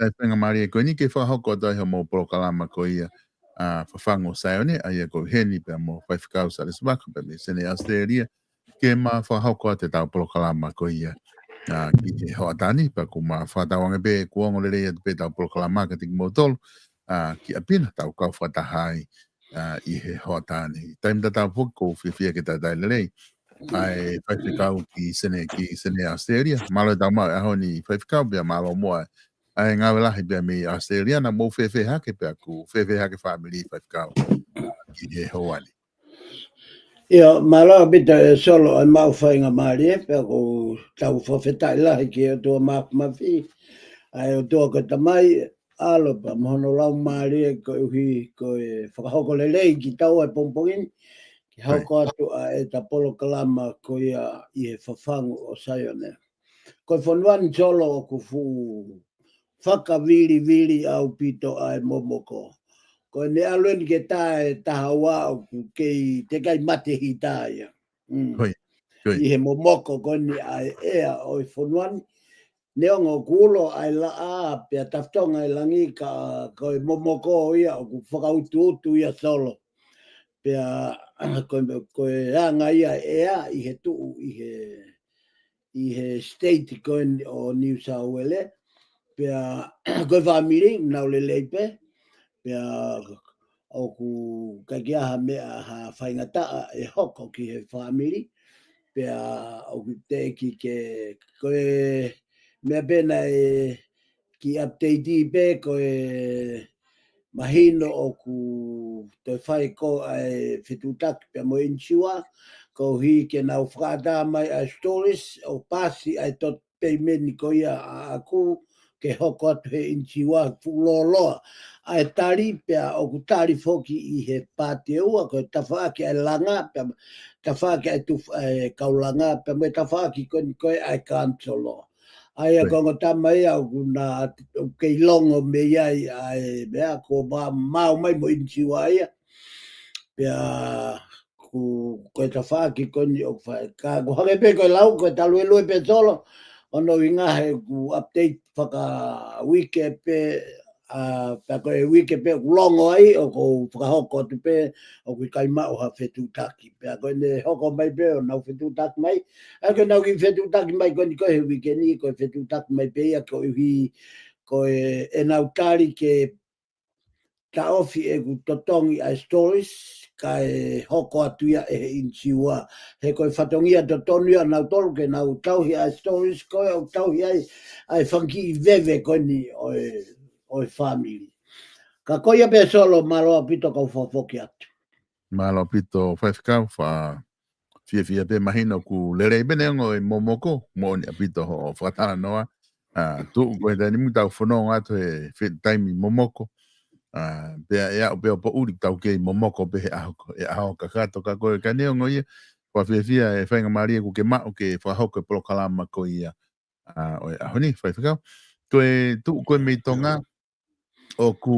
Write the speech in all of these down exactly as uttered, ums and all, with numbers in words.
ʻa e faingamālie ko eni ke fakahoko atu ai hoʻomou polokalama ko ia ʻa Fafangu ʻo Saione, ʻa ia ko heni pea mo Faifekau Sālesi Vaka pea mei Senē ʻAositelēlia, ke ma fakahoko atu ʻetau polokalama ko ia ʻa ki he hoʻatā ni, pea ʻoku ma fakatauange pē kuo ongo lelei atu pē ʻetau polokalama kiate kimoutolu ʻa ki ʻapi na, tau kau fakataha ai ʻa ʻi he hoʻatā ni. Taimi tatau foki ʻoku ou fiefia ke talitali lelei ʻa e Faifekau ki Senē, ki Senē ʻAositelēlia. Mālō e tau maʻu e ʻaho ni Faifekau, pea mālō muʻa ʻa e ngāue lahi pea mei ʻAositelēlia. Naʻa mou fēfē hake, pea ʻoku fēfē hake fāmili Faifekau ʻa ki he hoʻatā ni? ʻIo, mālō ʻaupito e Solo ʻa e maʻu faingamālie, pea ʻoku tau fakafetaʻi lahi ki he ʻOtua Māfimafi, ʻa e ʻOtua ko e Tamai, ʻAlo pea mo hono Laumālie, koeʻuhi ko e fakahoko lelei kitaua he pongipongi ni ke hoko atu ʻa ʻeta polokalama ko ia ʻi he Fafangu ʻo Saione. Ko e fonua ni Solo ʻoku fuʻu fakavilivili ʻaupito ʻa e momoko. Ko ʻene ʻalu eni ke tā e taha ua ʻoku kei teʻeki ai mate hita ia. Mm. ʻI he momoko ko eni ʻa e ʻea ʻo e fonua ni. Neongo ʻoku ulo ʻa e laʻā pea tafitonga e langi, ka ko e momoko ia ʻoku fakautuutu ia Solo. Pea ko e, ko e anga ia e ʻea ʻi he tuʻu ʻi he, ʻi he state ko eni ʻo New South Wales. Pea ko e fāmili, nau lelei pē. Pea ʻoku ʻikai ke ʻi ai ha meʻa ha faingataʻa ʻe hoko ki he fāmili. Pea ʻoku teʻeki ke, ko e meʻa pē naʻe ki update pē ko e mahino ʻoku toe fai ko ē ʻa e fetuʻutaki pea mo e inisiua, koeʻuhi ke nau fakaʻatā mai ʻa e storage ʻo pasi ʻa e tot payment ko ia ʻaʻaku ke hoko atu he inisiua, fuʻu lōloa ʻa e tali, pea ʻoku tali foki ʻi he paati ʻe ua, ko e tafaʻaki ʻa e langa, pea tafaʻaki ʻa e tuf-, ʻa e kau langa, pea mo e tafaʻaki ko eni ko ē ʻa e kanisolo. ʻA ia ko e ongo tama ia ʻoku na, ʻoku kei longo mei ai ʻa e meʻa, ko e ma-, maʻu mai mo e inisiua ia. Pea ko, ko e tafaʻaki ko eni ʻoku fai. Ka ʻoku hangē pē ko e lau, ko e taluelue pē Solo, ʻo no inga he ʻoku update fakauike pē, ʻa, pea ko e uike pē ʻoku longo ai, ʻoku ou fakahoko atu pē, ʻoku ʻikai maʻu ha fetuʻutaki. Pea ko ʻene hoko mai pē ʻo nau fetuʻutaki mai, ʻa ia ko ʻenau kiʻi fetuʻutaki mai ko eni ko ē he uike ni, ko e fetuʻutaki mai pē ia koeʻuhi ko e, ʻenau tali ke taʻofi ʻeku totongi ʻa e storage, kae hoko atu ia ʻe he inisiua. He ko e fatongia totonu ia ʻanautolu ke nau tauhi ʻa e storage, ko ē ʻoku tauhi ai ʻa e fanga kiʻi veve ko eni ʻo e, ʻo e fāmili. Ka ko ia pē Solo, mālō ʻaupito kau fakafoki atu. Mālō ʻaupito Faifekau, fakafiefia pē, mahino ʻoku lelei pē neongo e momoko, moʻoni ʻaupito hoʻo fakatalanoa. ʻA, tuʻu ko e taimi ni ʻoku tau fononga atu he fe-, taimi momoko. ʻA, pea ʻe aʻu pē ʻo poʻuli ʻoku tau kei momoko pē he ʻaho ko, he ʻaho kakato, ka ko e ka neongo ia, fakafiefia e faingamālie kuo ke maʻu ke fakahoko e polokalama ko ia, ʻa, ʻo e ʻaho ni, Faifekau. Ko e tuʻu ko ē mei Tonga, ʻoku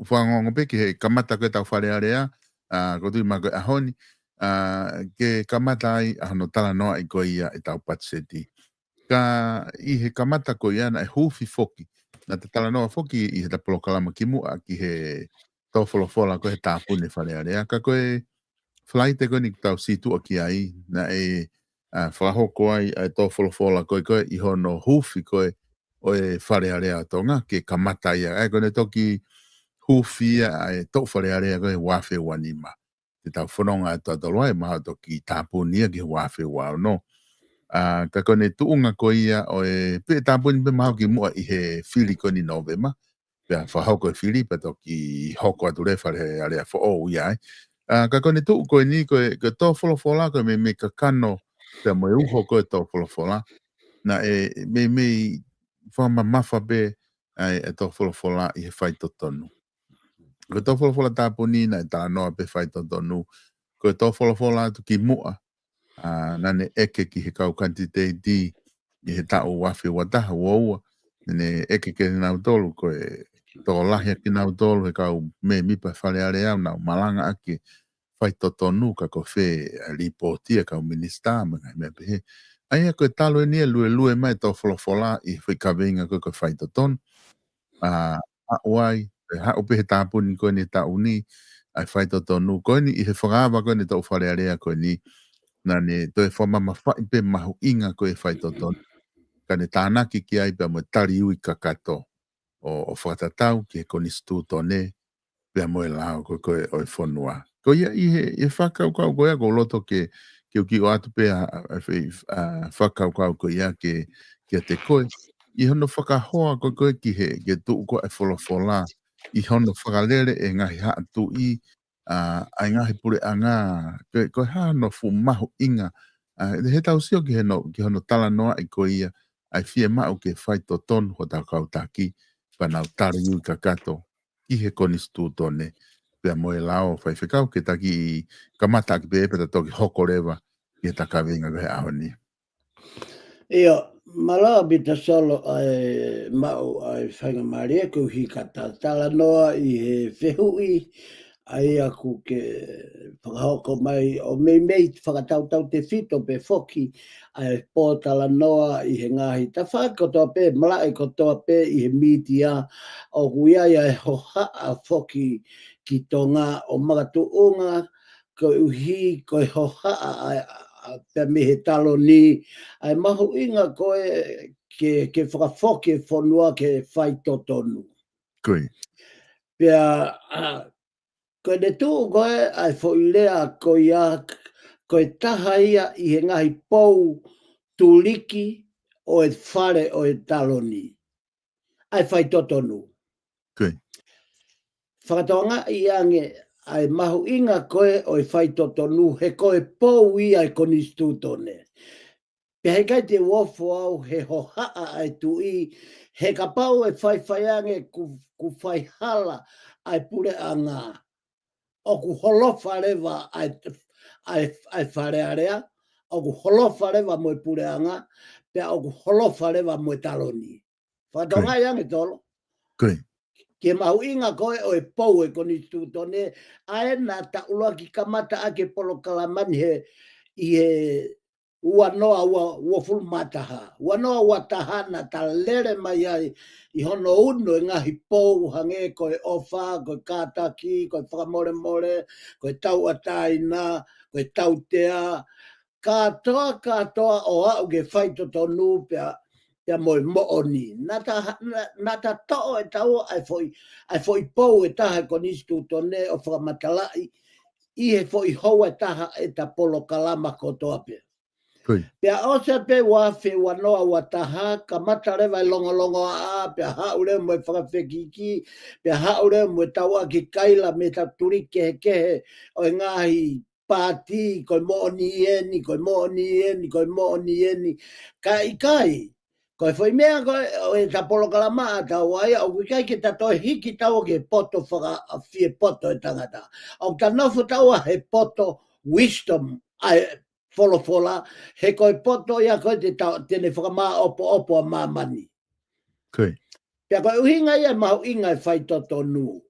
fanongo pē ki he kamata ko ē ʻetau Fale Alea, ʻa, ko e tuʻu mai ko e ʻaho ni, ʻa, ke kamata ai ʻa hono talanoaʻi ko ia ʻetau patiseti. Ka ʻi he kamata ko ia naʻe huufi foki, naʻa ta talanoa foki ʻi heʻeta polokalama kimuʻa ki he tō folofola ko ē he tāpuni Fale Alea. Ka ko e Falaite ko eni ʻoku tau situʻa ki ai, naʻe, ʻa, fakahoko ai ʻa e tō folofola ko ē, ko ē ʻi hono huufi ko ē ʻo e Fale Alea ʻo Tonga ke kamata ia. ʻA ia ko ʻene toki huufi ia ʻa e toʻu Fale Alea ko ē he ua afe ua nima. Te tau fononga atu ʻa tolu ai, mahalo toki tāpuni ia ki he ua afe ua ono. ʻA, ka ko ʻene tuʻunga ko ia ʻo e, pea tāpuni pē mahalo kimuʻa ʻi he fili ko eni Nōvema. Pea fakahoko e fili, pea toki hoko atu leva e Fale Alea foʻou ia ai. ʻA, ka ko ʻene tuʻu ko eni, ko e, ko e tō folofola, ko e meimei kakano, pea mo e uho ko ē tō folofola. Naʻe meimei fakamamafa pē ʻa e, e tō folofola ʻi he faitotonu. Ko e tō folofola tāpuni naʻe talanoa pē faitotonu. Ko e tō folofola atu kimuʻa, ʻa, naʻa ne ʻeke ki he kau kanititeiti ʻi he taʻu ua afe ua taha, ua ua. Naʻa ne ʻeke kia kinautolu, ko e tokolahi ʻa kinautolu he kau mēmipa Fale Alea ʻoku nau malangaʻaki e faitotonu, ka ko fē ʻa e lipooti ʻa e kau minisitā, mo e ngaahi meʻa pehē. ʻA ia ko e talu eni e luelue mai e tau folofola ʻi he foʻi kaveinga ko ē ko e faitotonu. ʻA, haʻu ai, ʻe haʻu pē he tāpuni ko eni taʻu ni, ʻa e faitotonu ko eni ʻi he fakaava ko eni tau Fale Alea ko eni, naʻa ne toe fakamamafaʻi pē mahuʻinga ko e faitotonu. Ka ne tānaki ki ai pea mo e tali ui kakato ʻo, ʻo fakatatau ki he konisitūtone, pea mo e lao ko ē ko ē ʻo e fonua. Ko ia ʻi he, ʻi he fakakaukau ko ia ʻoku ou loto ke, ke u kiʻi ʻoatu pē ʻa, ʻa, ʻa, fakakaukau ko ia ke, kiate koe. ʻI hono fakahoa ko ē ko ē ki he, ke tuʻu ko ē e folofola, ʻi hono fakalele e ngaahi haʻa tuʻi, ʻa, ʻa e ngaahi puleʻanga, ko e, ko e hā hono fuʻu mahuʻinga, ʻa, he tau sio ki hono, ki hono talanoaʻi ko ia, ʻa e fiemaʻu ke faitotonu hotau kau taki, pea nau tali ui kakato ki he konisitūtone, pea mo e lao. Faifekau, ke ta kiʻi kamata ʻaki pē pea ta toki hoko leva ki he ta kaveinga ko ē he ʻaho ni. ʻIo, mālō ʻaupito Solo ʻa e maʻu ʻa e faingamālie koeʻuhi ka ta talanoa ʻi he fehuʻi, ʻa ia ʻoku ke fakahoko mai ʻo meimei fakatautautefito pē foki ʻa e pōtalanoa ʻi he ngaahi tafaʻaki kotoa pē, malaʻe kotoa pē ʻi he mītia, ʻoku ʻi ai ʻa e hohaʻa foki ki Tonga ʻo makatuʻunga koeʻuhi ko e hohaʻa ʻa, ʻa, ʻa, pea mei he taloni, ʻa e mahuʻinga ko ē ke, ke fakafoki e fonua ke faitotonu. Ko ia. Pea, ʻa, ko ʻene tuʻu ko ē ʻa e foʻi lea ko ia, ko e taha ia ʻi he ngaahi pou tuliki ʻo e fale ʻo e taloni, ʻa e faitotonu. Ko ia. Fakatokangaʻi ange ʻa e mahuʻinga ko ē ʻo e faitotonu he ko e pou ia e konisitūtone. Pea heʻikai te u ofo au he hohaʻa ʻa e tuʻi, he kapau ʻe faifai ange ʻoku, ʻoku faihala ʻa e puleʻanga, ʻoku holofa leva ʻa e, ʻa e, ʻa e Fale Alea, ʻoku holofa leva mo e puleʻanga, pea ʻoku holofa leva mo e taloni. Fakatokangaʻi ange Solo. Ko ia. Ki he mahuʻinga ko ē ʻo e pou e konisitūtone, ʻa ē naʻa ta ʻuluaki kamata ʻaki e polokalama ni he, ʻi he ua noa ua, uofulu mā taha. Ua noa ua taha naʻa ta lele mai ai ʻi hono unu e ngaahi pou hangē ko e ʻofa, ko e kātaki, ko e fakamolemole, ko e tauʻatāina, ko e tautea, kātoa, kātoa ʻo aʻu ki he faitotonu pea, pea mo e moʻoni. Naʻa ta, naʻa, naʻa ta toʻo ʻe taua ʻa e foʻi, ʻa e foʻi pou ʻe taha e konisitūtone ʻo fakamatalaʻi ʻi he foʻi houa ʻe taha ʻeta polokalama kotoa pē. Ko ia. Pea ʻosi pē ua afe ua noa ua taha, kamata leva e longolongoaʻa, pea haʻu leva mo e fakafekiki, pea haʻu leva mo e tauʻaki kaila mei he tau tuliki kehekehe ʻo e ngaahi pāti, ko e moʻoni eni, ko e moʻoni eni, ko e moʻoni eni. Ka ʻikai, ko e foʻi meʻa ko ē ʻo ʻeta polokalama ʻa taua ia, ʻoku ʻikai ke ta toe hiki taua ki he poto fakafiepoto e tangata. ʻOku ta nofo taua he poto wisdom ʻa e folofola, he ko e poto ia ko ē te ta, te ne fakamāʻopoʻopo ʻa māmani. Ko ia. Pea ko e ʻuhinga ia e mahuʻinga e faitotonu.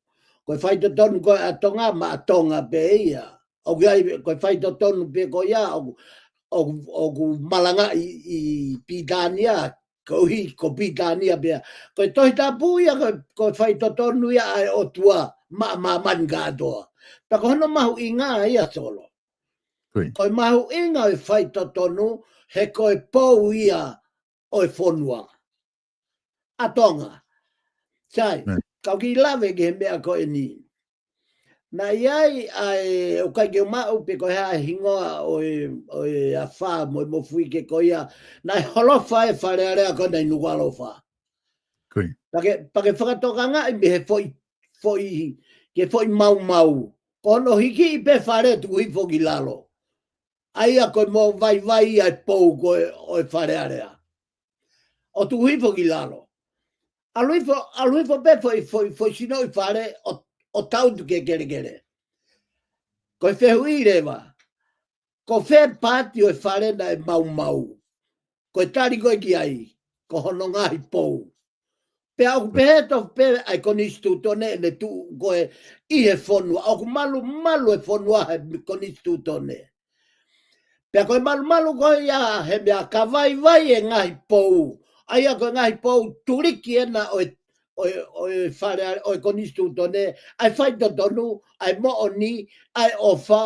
Ko e faitotonu ko ē ʻa Tonga, maʻa Tonga pē ia. ʻOku ʻi ai, ko e faitotonu pē ko ia, ʻoku, ʻoku, ʻoku malangaʻi ʻi Pilitānia, koeʻuhi ko Pilitānia pē ia. Ko e Tohi Tapu ia, ko, ko e faitotonu ia ʻa e ʻOtua, maʻa māmani kātoa. Pea ko hono mahuʻinga ia Solo. Ko ia. Ko e mahuʻinga e faitotonu, he ko e pou ia ʻo e fonua ʻa Tonga. Sai, Nē. Kau kiʻi lave ki he meʻa ko eni. Naʻe ʻi ai ʻa e, ʻoku ʻikai ke u maʻu pe ko e hā e hingoa ʻo e, ʻo e afā mo e mofuike ko ia. Naʻe holofa e Fale Alea ko ē naʻe ʻi Nukuʻalofa. Ko ia. Pea ke, pea ke fakatokangaʻi mei he foʻi, foʻi, ki he foʻi maumau. Ko hono hikiʻi pē fale tuku hifo ki lalo. ʻA ia ko e mo vaivai ʻa e pou ko ē ʻo e Fale Alea. ʻO tuku hifo ki lalo. ʻAlu hifo, ʻalu hifo pē foʻi, foʻi, foʻi sinoʻi fale ʻo, ʻo tautu ki he kelekele. Ko e fehuʻi leva, ko fē paati ʻo e fale naʻe maumau? Ko e tali ko ē ki ai, ko hono ngaahi pou. Pea ʻoku pehē tofu pē ʻa e konisitūtone ʻene tuʻu ko ē ʻi he fonua. ʻOku malumalu e fonua he konisitūtone. Pea ko e malumalu ko ia he meʻa ka vaivai e ngaahi pou. ʻA ia ko e ngaahi pou tuliki ena ʻo e, ʻo e, ʻo e fale, ʻo e konisitūtone, ʻa e faitotonu, ʻa e moʻoni, ʻa e ʻofa,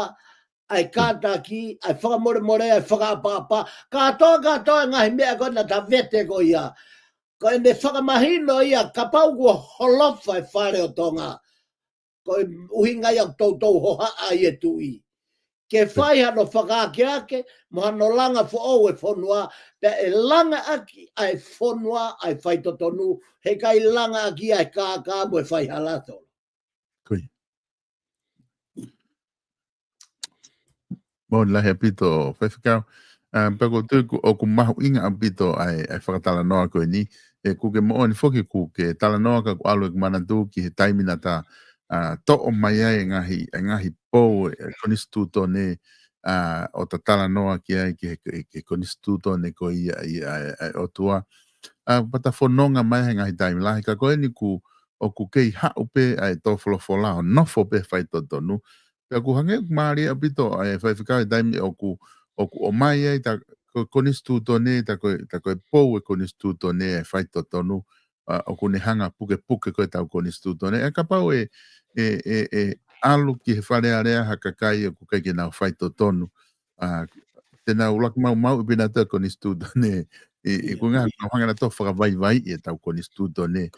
ʻa e kātaki, ʻa e fakamolemole, ʻa e fakaʻapaʻapa. Kātoa, kātoa e ngaahi meʻa ko ena ta vete ko ia. Ko ʻene fakamahino ia kapau kuo holofa e fale ʻo Tonga. Ko e ʻuhinga ia ʻoku toutou hohaʻa ai e tuʻi. Ke fai hano fakaakeake, mo hano langa foʻou e fonua, pea ʻe langa ʻaki ʻa e fonua ʻa e faitotonu, he ʻikai langa ʻaki ʻa e kākā mo e faihala. Ko ia. Mālō lahi ʻaupito, Faifekau. ʻA, pea ʻoku ou tui ʻoku, ʻoku mahuʻinga ʻaupito ʻa e, ʻa e fakatalanoa ko eni. ʻE, ʻoku ke moʻoni foki ʻoku ke talanoa ka ʻoku ʻalu ʻeku manatu ki he taimi naʻa ta, ʻa, toʻo mai ai e ngaahi, e ngaahi pou e konisitūtone, ʻa, ʻo ta talanoa ki ai ki he, ki he konisitūtone ko ia ʻa e, ʻa e ʻOtua. ʻA, pea ta fononga mai he ngaahi taimi lahi ka ko eni ʻoku, ʻoku kei haʻu pē ʻa e tō folofola ʻo nofo pē faitotonu. Pea ʻoku hangē ʻoku mālie ʻaupito ʻa e Faifekau he taimi ʻoku, ʻoku ʻomai ai ta ko, konisitūtone, ta ko, ta ko e pou e konisitūtone e faitotonu, ʻa, ʻoku ne hanga pukepuke ko e tau konisitūtone. ʻE kapau ʻe, ʻe, ʻe, ʻe ʻalu ki he Fale Alea ha kakai ʻoku ʻikai ke nau faitotonu. ʻA, te nau ʻuluaki maumauʻi pē nautolu e konisitūtone, ʻi, ʻi ko e ngaahi, nau hanga nautolu fakavaivaiʻi e tau konisitūtone,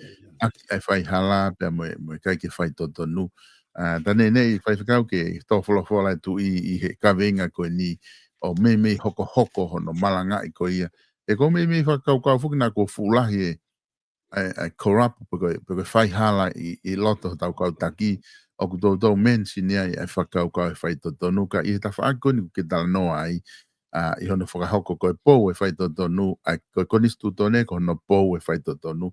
ʻaki ʻa e faihala pea mo e, mo e ʻikai ke faitotonu. ʻA, ta neʻineʻi Faifekau ke tō folofola e tuʻi ʻi he kaveinga ko eni ʻo meimei hokohoko hono malangaʻi ko ia. ʻE ko meimei fakakaukau foki naʻa kuo fuʻu lahi e, ʻa e, ʻa e corrupt pe ko e, pe ko e faihala ʻi, ʻi loto hotau kau taki, ʻoku toutou mention ai ʻa e fakakaukau e faitotonu ka ʻi he tafaʻaki ko eni ʻoku ke talanoa ai, ʻa, ʻi hono fakahoko ko e pou e faitotonu, ʻa, ko e konisitūtone ko hono pou e faitotonu,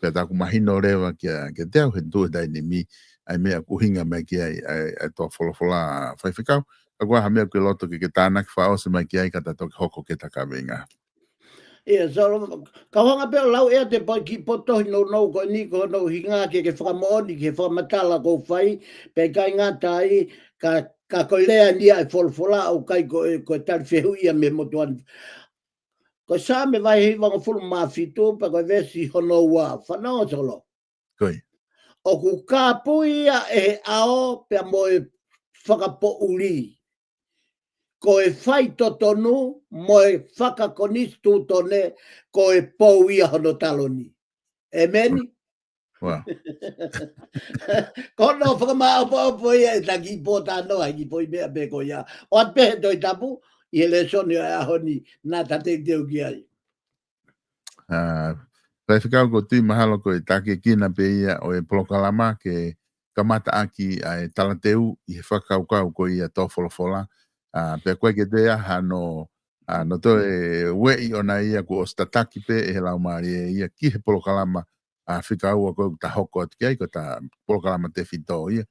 pea ta ʻoku mahino leva kia, kiate au he tuʻu he taimi ni, ʻa e meʻa ʻoku ʻuhinga mai ki ai, ʻa e, ʻa e tō folofola Faifekau, ka ʻoku ʻi ai ha meʻa ʻoku ke loto ke, ke tānaki fakaʻosi mai ki ai ka ta toki hoko ki he ta kaveinga. ʻIa, so, kau hanga pē ʻo lau ʻe au e kiʻi potohi nounou ko eni ko hono ʻuhinga ke, ke fakamoʻoni ki he fakamatala ʻoku ou fai, pea ʻikai ngata ai, ka, ka ko e lea eni ʻa e folofola ʻoku ʻikai ko e, ko e tali fehuʻi ia mei he motuʻa ni. Ko e Saame vahe hivangofulu mā fitu, pea ko e veesi hono ua, fanongo Solo. Ko ia. ʻOku kāpui ia ʻe he ʻao pea mo e fakapoʻuli. Ko e faitotonu mo e fakakonisitūtone, ko e pou ia hono taloni. ʻĒmeni? Wow. Ko hono fakamāʻopoʻopo ia ʻe ta kiʻi pōtalanoa, kiʻi foʻi meʻa pē ko ia. ʻOatu pē he Tohi Tapu, ʻi he lēsoni ʻo e ʻaho ni, naʻa ta teuteu ki ai. ʻA, Faifekau ʻoku ou tui mahalo ko e tākiekina pē ia ʻo e polokalama ke kamata ʻaki ʻa e talateu ʻi he fakakaukau ko ia tō folofola. ʻA, pea ʻoku ʻikai ke toe ʻi ai hano, ʻa, hano toe ueʻi ʻona ia kuo ʻosi tataki pē ʻe he Laumālie ia ki he polokalama, ʻa, fika ua ko ē ʻoku ta hoko atu ki ai ko e ta polokalama tefito ia.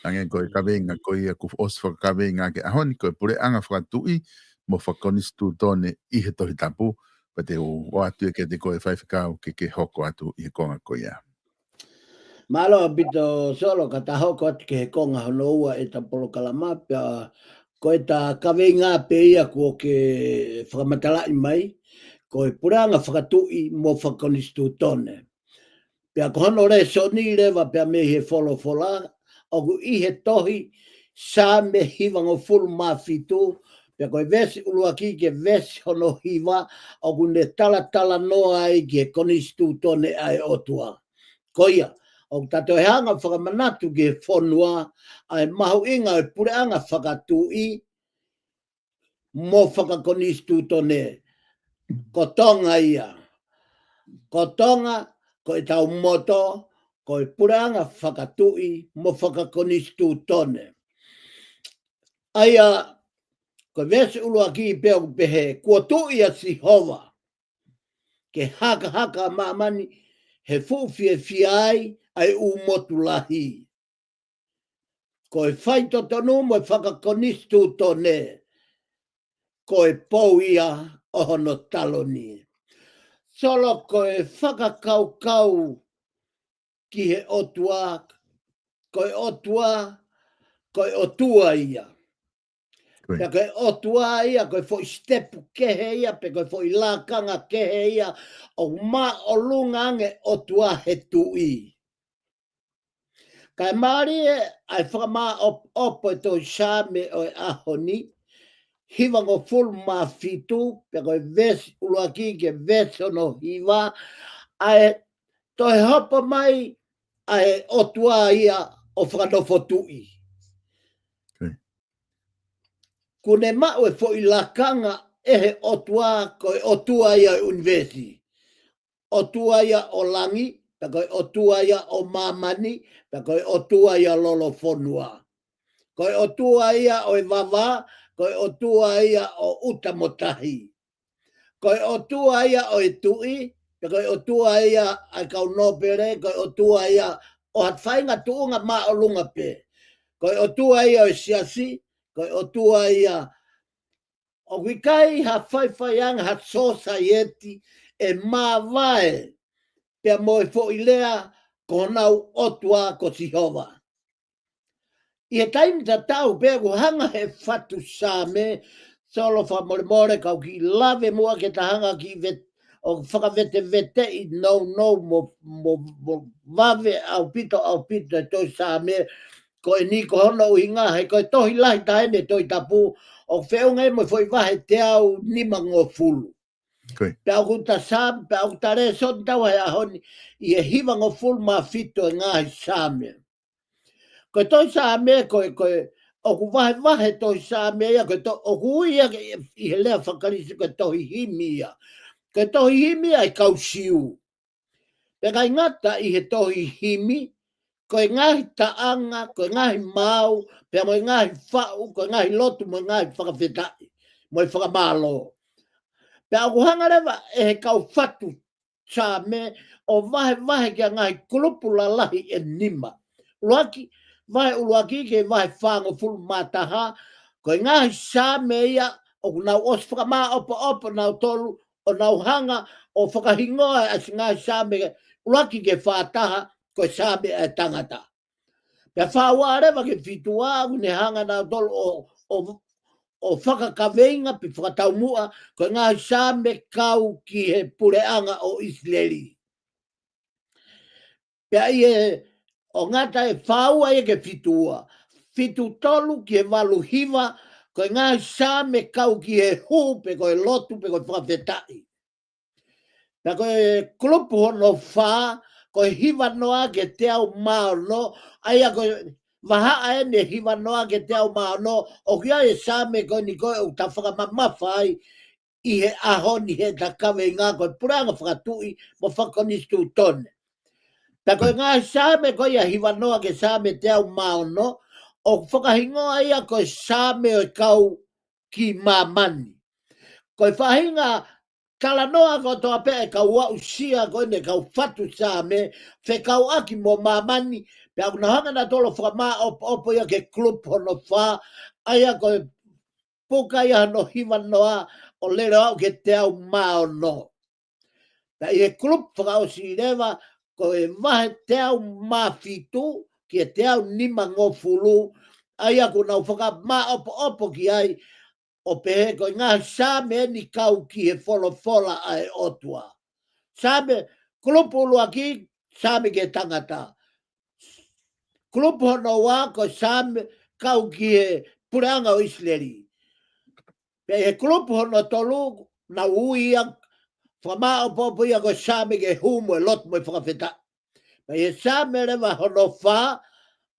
Hangē ko e kaveinga ko ia kuo ʻosi fakakaveinga ki he ʻaho ni ko e puleʻanga fakatuʻi mo fakakonisitūtone ʻi he Tohi Tapu, pea te u ʻoatu ia kiate koe Faifekau ke ke hoko atu ʻi he konga ko ia. Mālō ʻaupito Solo ka ta hoko atu ki he konga hono ua ʻe ta polokalama pea ko e ta kaveinga pē ia kuo ke fakamatalaʻi mai, ko e puleʻanga fakatuʻi mo fakakonisitūtone. Pea ko hono lēsoni leva pea mei he folofola, ʻoku ʻi he tohi Saame hivangofulu mā fitu, pea ko e veesi ʻuluaki ki he veesi hono hiva, ʻoku ne talatalanoa ai ki he konisitūtone ʻa e ʻOtua. Ko ia, ʻoku ta toe hanga fakamanatu ki he fonua, ʻa e mahuʻinga ʻo e puleʻanga fakatuʻi, mo fakakonisitūtone, ko Tonga ia. Ko Tonga, ko e tau moto, ko e puleʻanga fakatuʻi, mo fakakonisitūtone. ʻA ia, ko e veesi ʻuluaki pē ʻoku pehē, kuo tuʻi ʻa Sihova, ke hakahaka ʻa māmani he fuʻu fiefia ai ʻa e ʻū motu lahi. Ko e faitotonu mo e fakakonisitūtone, ko e pou ia ʻo hono taloni. Solo ko e fakakaukau ki he ʻOtua, ko e ʻOtua, ko e ʻOtua ia. Pea ko e ʻOtua ia, ko e foʻi sitepu kehe ia, pe ko e foʻi lakanga kehe ia, ʻoku māʻolunga ange ʻOtua he tuʻi. Kae mālie ʻa e fakamāʻopoʻopo e tohi Saame ʻo e ʻaho ni, hivangofulu mā fitu, pea ko e veesi ʻuluaki ki he veesi hono hiva, ʻa e toe hopo mai ʻa e ʻOtua ia ʻo fakanofo tuʻi. Kuo ne maʻu e foʻi lakanga ʻe he ʻOtua, ko e ʻOtua ia ʻo e ʻunivēsi. ʻOtua ia ʻo langi, pea ko e ʻOtua ia ʻo māmani, pea ko e ʻOtua ia lolofonua. Ko e ʻOtua ia ʻo e vavā, ko e ʻOtua ia ʻo ʻuta mo tahi. Ko e ʻOtua ia ʻo e tuʻi, pea ko e ʻOtua ia ʻa e kau nōpele, ko e ʻOtua ia ʻo ha faʻahinga tuʻunga māʻolunga pē. Ko e ʻOtua ia ʻo e siasi, ko e ʻOtua ia ʻoku ʻikai ha faifaiange ha sōsaieti ʻe māvae pea mo e foʻi lea ko honau ʻOtua ko Sihova. ʻI he taimi tatau pē ʻoku hanga he fatu Saame, Solo fakamolemole kau kiʻi lave muʻa ke ta hanga kiʻi vet-, ʻo fakaveteveteʻi nounou mo, mo, mo vave ʻaupito ʻaupito e tohi Saame, ko eni ko hono ʻuhinga he ko e tohi lahi taha eni e Tohi Tapu, ʻoku feʻunga ia mo e foʻi vahe teau nimangofulu. Pea ʻoku ta Saame, pea ʻoku ta lēsoni tau he ʻaho ni ʻi he hivangofulu mā fitu e ngaahi Saame. Ko e tohi Saame, ko e, ko e, ʻoku vahevahe tohi Saame ia, ko e to-, ʻoku ui ia ke, ʻi he lea faka-Kalisi ko e tohi himi ia. Ko e tohi himi ia e kau Siu. Pea ʻikai ngata ʻi he tohi himi, ko e ngaahi taʻanga, ko e ngaahi maau, pea mo e ngaahi faʻu, ko e ngaahi lotu, mo e ngaahi fakafetaʻi, mo e fakamālō. Pea ʻoku hanga leva ʻe he kau fatu Saame ʻo vahevahe ki ha ngaahi kulupu lalahi ʻe nima. ʻUluaki, vahe ʻuluaki ki he vahe fāngofulu mā taha, ko e ngaahi Saame ia ʻoku nau ʻosi fakamāʻopoʻopo nautolu ʻo nau hanga ʻo fakahingoa ʻa e ngaahi Saame ʻuluaki ki he fā taha, ko e Saame ʻa e tangata. Pea fā ua leva ki he fitu ua, ʻoku ne hanga nautolu ʻo, ʻo, ʻo fakakaveinga pe fakataumuʻa, ko e ngaahi Saame kau ki he puleʻanga ʻo ʻIsileli. Pea ʻi he ʻo ngata e fā ua ia ki he fitu ua. Fitu tolu ki he valu hiva, ko e ngaahi Saame kau ki he hū pe ko e lotu pe ko e fakafetaʻi. Pea ko e kulupu hono fā, ko e hiva noa ki he teau mā ono, ʻa ia ko e vahaʻa eni e hiva noa ki he teau mā ono, ʻoku ʻi ai e Saame ko eni ko ē ʻoku ta fakamamafa ai ʻi he ʻaho ni he ta kaveinga ko e puleʻanga fakatuʻi mo fakakonisitūtone. Pea ko e ngaahi Saame ko ia hiva noa ki he Saame teau mā ono, ʻoku fakahingoa ia ko e Saame ʻo e kau ki māmani. Ko e faʻahinga talanoa kotoa pē e kau aʻusia ko eni e kau fatu Saame, fekauʻaki mo māmani, pea ʻoku nau hanga nautolu ʻo fakamāʻopoʻopo ia ki he kulupu hono fā, ʻa ia ko e puka ia hono hiva noa ʻo lele ʻo aʻu ki he teau mā ono. Pea ʻi he kulupu fakaʻosi leva, ko e vahe teau mā fitu ki he teau nimangofulu, ʻa ia ʻoku nau fakamāʻopoʻopo ki ai, ʻo pehē ko e ngaahi Saame eni kau ki he folofola ʻa e ʻOtua. Saame, kulupu ʻuluaki, Saame ki he tangata. Kulupu hono ua ko e Saame kau ki he puleʻanga ʻo ʻIsileli. Pea ʻi he kulupu hono tolu, nau ui ia, fakamāʻopoʻopo ia ko e Saame ki he hū mo e lotu mo e fakafetaʻi. Pea ʻi he Saame leva hono fā,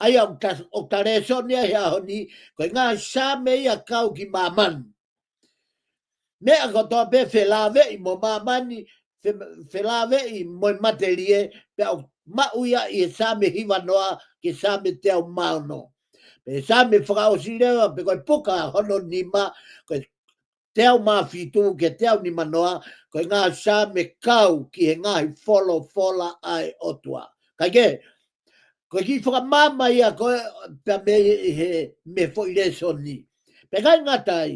ʻa ia ʻoku ta, ʻoku ta lēsoni ai he ʻaho ni, ko e ngaahi Saame ia kau ki māmani. Meʻa kotoa pē felāveʻi mo māmani, fe-, felāveʻi mo e matelie, pea ʻoku maʻu ia ʻi he Saame hiva noa ki he Saame teau mā ono. Pea Saame fakaʻosi leva pe ko e puka hono nima, ko e teau mā fitu ki he teau nima noa, ko e ngaahi Saame kau ki he ngaahi folofola ʻa e ʻOtua. Kae kehe, ko e kiʻi fakamaama ia ko ē pea mei he, mei he foʻi lēsoni. Pea ʻikai ngata ai,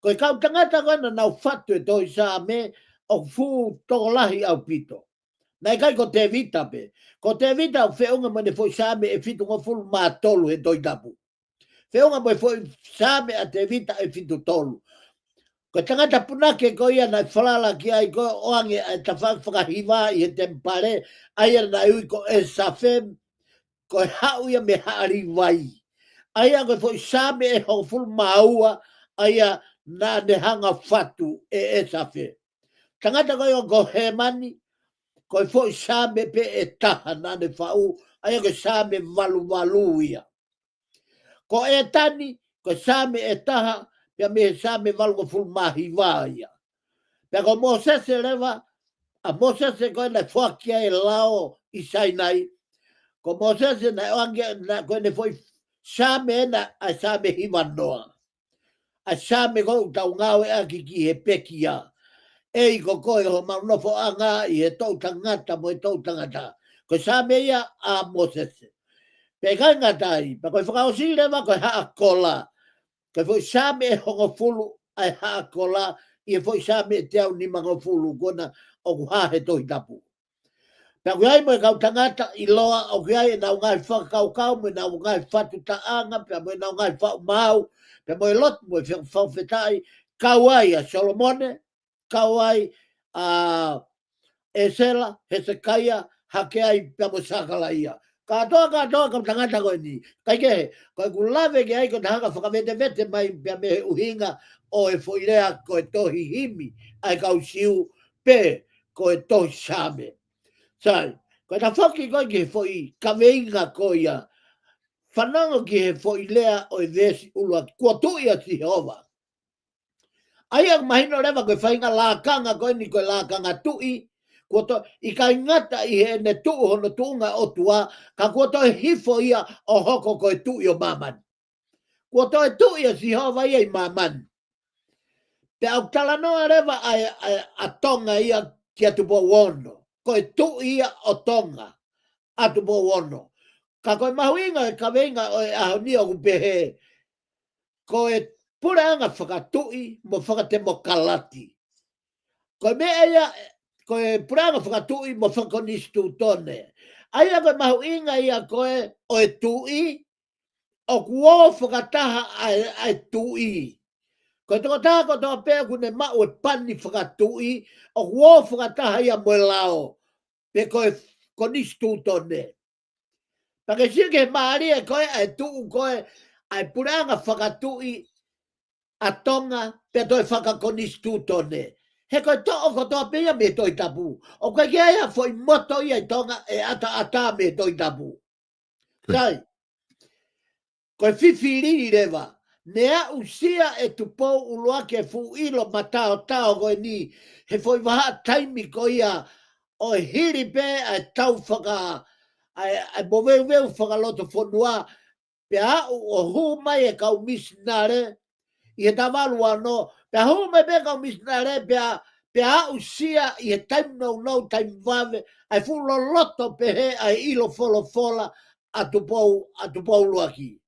ko e kau tangata ko ē naʻa nau fatu e tohi Saame ʻoku fuʻu tokolahi ʻaupito. Naʻe ʻikai ko Tēvita pē. Ko Tēvita ʻoku feʻunga mo ʻene foʻi Saame ʻe fitungofulu mā tolu he Tohi Tapu. Feʻunga mo e foʻi Saame ʻa Tēvita ʻe fitu tolu. Ko e tangata punake ko ia naʻe falala ki ai ko e ʻoange ʻa e tafaʻaki fakahiva ʻi he temipale, ʻa ia naʻe ui ko ʻĒsafe, ko e haʻu ia mei Haʻa Līvai. ʻA ia ko e foʻi Saame ʻe hongofulu mā ua, ʻa ia naʻa ne hanga ʻo fatu ʻe ʻĒsafe. Tangata ko ia ko Hēmani, ko e foʻi Saame pē ʻe taha naʻa ne faʻu, ʻa ia ko e Saame valu valu ia. Ko ʻĒtani, ko e Saame ʻe taha, pea mei he Saame valungofulu mā hiva ia. Pea ko Mōsese leva, ʻa Mōsese ko ē naʻe foaki ai e lao ʻi Sainai. Ko Mōsese naʻe ʻoange, naʻe ko ʻene foʻi Saame ena, ʻa e Saame hiva noa. ʻA e Saame ko ē ʻoku tau ngāueʻaki ki he pekia. ʻEiki ko koe ʻi homau nofoʻanga ʻi he toʻutangata mo e toʻutangata. Ko e Saame ia ʻa Mōsese. Pea ʻikai ngata ai, pea ko e fakaʻosi leva ko e Haʻa Kola. Ko e foʻi Saame ʻe hongofulu ʻa e Haʻa Kola, ʻi he foʻi Saame ʻe teau nimangofulu ko ena ʻoku hā he Tohi Tapu. Pea ʻoku ʻi ai mo e kau tangata ʻiloa, ʻoku ʻi ai ʻenau ngaahi fakakaukau, mo ʻenau ngaahi fatutaʻanga, pea mo ʻenau ngaahi faʻu maau, pea mo e lotu, mo e fe-, fakafetaʻi, kau ai ʻa Solomone, kau ai ʻa ʻĒsela, Hesekaia, hake ai pea mo Sakalaia. Kātoa, kātoa kau tangata ko eni. Kaikehe, ko ʻeku lave ki ai ko e taha ka fakavetevete mai pea mei he ʻuhinga ʻo e foʻi lea ko e tohi himi ʻa e kau Siu pe ko e tohi Saame. Sai, ko e tafoki ko ē ki he foʻi kaveinga ko ia. Fanongo ki he foʻi lea ʻo e veesi ʻuluaki, kuo tuʻi ʻa Sihova. ʻA ia ʻoku mahino leva ko e faʻahinga lakanga ko eni ko e lakanga tuʻi, kuo toe, ʻikai ngata ʻi heʻene tuʻu hono tuʻunga ʻOtua, ka kuo toe hifo ia ʻo hoko ko e tuʻi ʻo māmani. Kuo toe tuʻi ʻa Sihova ia ʻi māmani. Pea ʻoku talanoa leva ʻa e, ʻa e, ʻa Tonga ia kia Tupou Ono. Ko e tuʻi ia ʻo Tonga, ʻa Tupou Ono. Ka ko e mahuʻinga e kaveinga ʻo e ʻaho ni ʻoku pehē, ko e puleʻanga fakatuʻi mo fakatemokalati. Ko e meʻa ia, ko e puleʻanga fakatuʻi mo fakakonisitūtone. ʻA ia ko e mahuʻinga ia ko ē ʻo e tuʻi, ʻoku ō fakataha ʻa e, ʻa e tuʻi. Ko e tokotaha kotoa pē ʻoku ne maʻu e pani fakatuʻi, ʻoku ō fakataha ia mo e lao, pe ko e konisitūtone. Pea ke sio ki he mālie ko ē ʻa e tuʻu ko ē ʻa e puleʻanga fakatuʻi ʻa Tonga, pea toe fakakonisitūtone. He ko e toʻo kotoa pē ia mei he Tohi Tapu. ʻOku ʻikai ke ʻi ai ha foʻi moto ia ʻi Tonga ʻe ʻataʻatā mei he Tohi Tapu. Sai. Ko e fifili leva. Ne aʻusia ʻe Tupou ʻUluaki e fuʻu ʻilo mataotao ko eni he foʻi vahaʻa taimi ko ia ʻo e hili pē ʻa e tau faka-, ʻa e, ʻa e moveuveu fakalotofonua, pea aʻu ʻo hū mai e kau misinale ʻi he taha valu ono, pea hū mai pē kau misinale, pea, pea aʻusia ʻi he taimi nounou, taimi vave, ʻa e fuʻu loloto pehē ʻa e ʻilo folofola ʻa Tupou, ʻa Tupou ʻUluaki.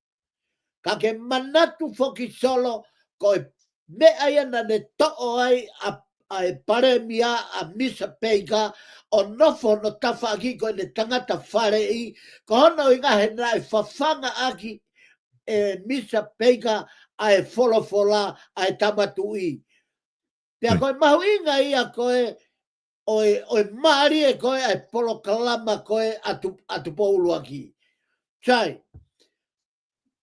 Ka ke manatu foki Solo, ko e meʻa ia naʻa ne toʻo ai ʻa, ʻa e palēmia ʻa Misa Peika, ʻo nofo hono tafaʻaki ko ʻene tangata faleʻi, ko hono ʻuhinga he naʻe fafangaʻaki ʻe Misa Peika ʻa e folofola ʻa e Tama Tuʻi. Pea ko e mahuʻinga ia ko ē, ʻo e, ʻo e mālie ko ē ʻa e polokalama ko ē ʻa Tu-, ʻa Tupou ʻUluaki. Sai,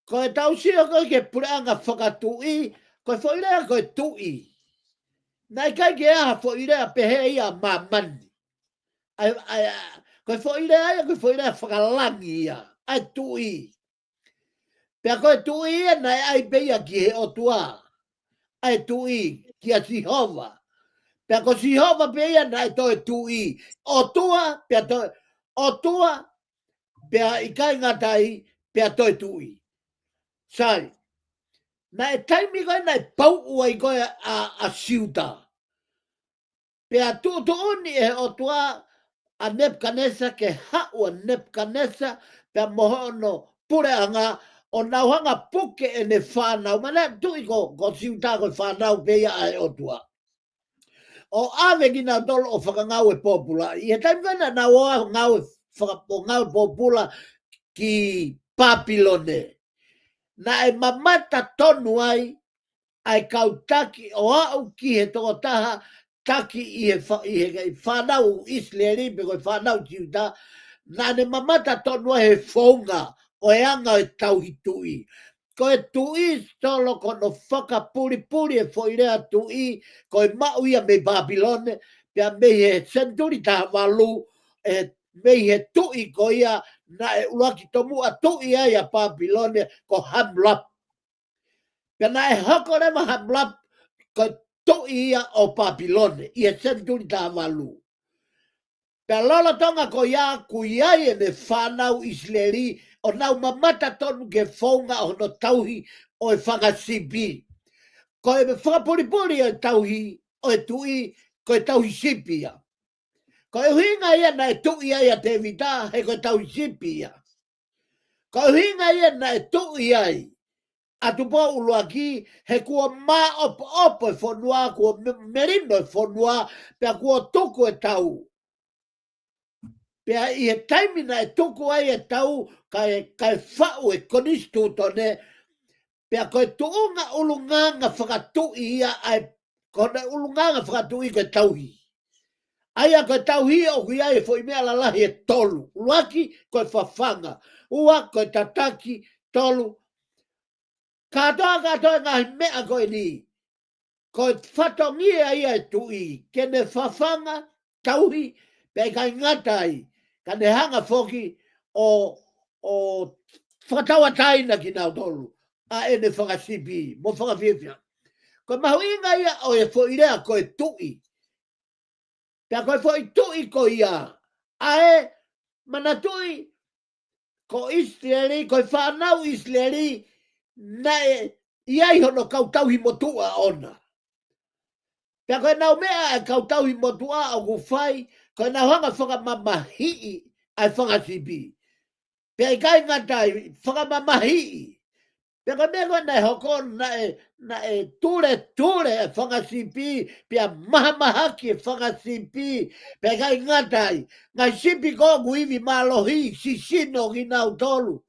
ko e tau sio ko ē ki he puleʻanga fakatuʻi, ko e foʻi lea ko e tuʻi. Naʻe ʻikai ke ʻi ai ha foʻi lea pehē ia ʻa māmani. ʻA e, ʻa e, ʻa, ko e foʻi lea ia, ko e foʻi lea fakalangi ia, ʻa e tuʻi. Pea ko e tuʻi ia naʻe ʻai pē ia ki he ʻOtua. ʻA e tuʻi, kia Sihova. Pea ko Sihova pē ia naʻe toe tuʻi. ʻOtua, pea toe, ʻOtua, pea ʻikai ngata ai, pea toe tuʻi. Sai. Naʻe taimi ko ē naʻe pauʻu ai ko ē ʻa, ʻa Siuta. Pea tuʻutuʻuni ʻe he ʻOtua ʻa Nepukanesa ke haʻu ʻa Nepukanesa, pea mo hono puleʻanga ʻo nau hanga puke ʻene fānau. Manatuʻi ko, ko Siuta ko e fānau pē ia ʻa e ʻOtua. ʻO ʻave kinautolu ʻo fakangāue pōpula. ʻI he taimi ko ē naʻa nau ō ʻo ngāue faka-, ʻo ngāue pōpula ki Papilone. naʻe mamata tonu ai ʻa e kau taki ʻo aʻu ki he tokotaha taki ʻi he fa-, ʻi he fānau ʻIsileli pe ko e fānau Siuta, naʻa ne mamata tonu ai he founga ʻo e anga ʻo e tauhi tuʻi. Ko e tuʻi Solo ko hono fakapulipuli e foʻi lea tuʻi, ko e maʻu ia mei Papilone, pea mei he senituli taha valu, ʻe mei he tuʻi ko ia naʻe ʻuluaki tomuʻa tuʻi ai ʻa Papilone ko Hammurabi. Pea naʻe hoko leva Hammurabi ko e tuʻi ia ʻo Papilone ʻi he senituli taha valu. Pea lolotonga ko ia ʻoku ʻi ai ʻene fānau ʻIsileli ʻo nau mamata tonu ki he founga ʻo hono tauhi ʻo e fanga sipi. Ko e fakapulipuli ʻo e tauhi ʻo e tuʻi, ko e tauhi sipi ia. Ko e ʻuhinga ia naʻe tuʻi ai ʻa Tēvita, he ko e tauhi sipi ia. Ko e ʻuhinga ia naʻe tuʻi ai ʻa Tupou ʻUluaki, he kuo māʻopoʻopo e fonua, kuo me-, melino e fonua, pea kuo tuku e tau. Pea ʻi he taimi naʻe tuku ai e tau, kae, kae faʻu e konisitūtone, pea ko e tuʻunga ʻulungaanga fakatuʻi ia ʻa e, ko hono ʻulungaanga fakatuʻi ko e tauhi. ʻA ia ko e tauhi ʻoku ʻi ai e foʻi meʻa lalahi ʻe tolu. ʻUluaki ko e fafanga. Ua ko e tataki. Tolu. Kātoa, kātoa e ngaahi meʻa ko eni, ko e fatongia ia e tuʻi, ke ne fafanga, tauhi, pea ʻikai ngata ai, ka ne hanga foki ʻo, ʻo fakatauʻatāina kinautolu ʻa ʻene fanga sipi mo fanga fiefia. Ko e mahuʻinga ia ʻo e foʻi lea ko e tuʻi. Pea ko e foʻi tuʻi ko ia, ʻa e manatuʻi ko ʻIsileli, ko e fānau ʻIsileli, naʻe ʻi ai hono kau tauhi motuʻa ʻona. Pea ko ʻenau meʻa e kau tauhi motuʻa ʻoku fai, ko ʻenau hanga fakamamahiʻi ʻa e fanga sipi. Pea ʻikai ngata ai, fakamamahiʻi. Pea ko e meʻa ko ē naʻe hoko, naʻe, naʻe tuletule e fanga sipi, pea mahamahaki e fanga sipi, pea ʻikai ngata ai, ngaahi sipi ko ē ʻoku ivi mālohi, sisino kinautolu.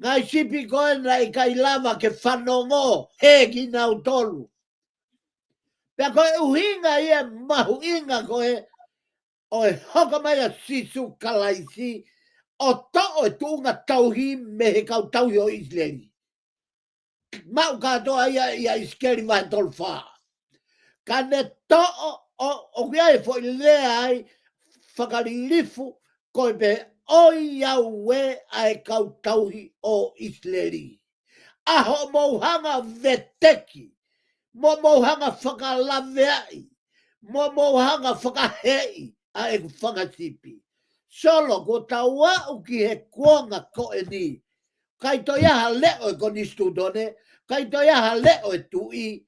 Ngaahi sipi ko ē naʻe ʻikai lava ke fanongo, hē kinautolu. Pea ko e ʻuhinga ia mahuʻinga ko ē, ʻo e hoko mai ʻa Sīsū Kalaisi, ʻo toʻo e tuʻunga tauhi mei he kau tauhi ʻo ʻIsileli. Maʻu kātoa ia ʻia ʻIsikeli vahe tolu fā. Ka ne toʻo, ʻo, ʻoku ʻi ai e foʻi lea ai, fakalilifu, ko e pehē ʻoiauē ʻa e kau tauhi ʻo ʻIsileli. ʻA hoʻomou hanga veteki, mo mou hanga fakalaveaʻi, mo mou hanga fakaheeʻi ʻa ʻeku fanga sipi. Solo, kuo tau aʻu ki he kuonga ko eni. ʻIkai toe ʻi ai ha leʻo e konisitūtone, ʻikai toe ʻi ai ha leʻo e tuʻi,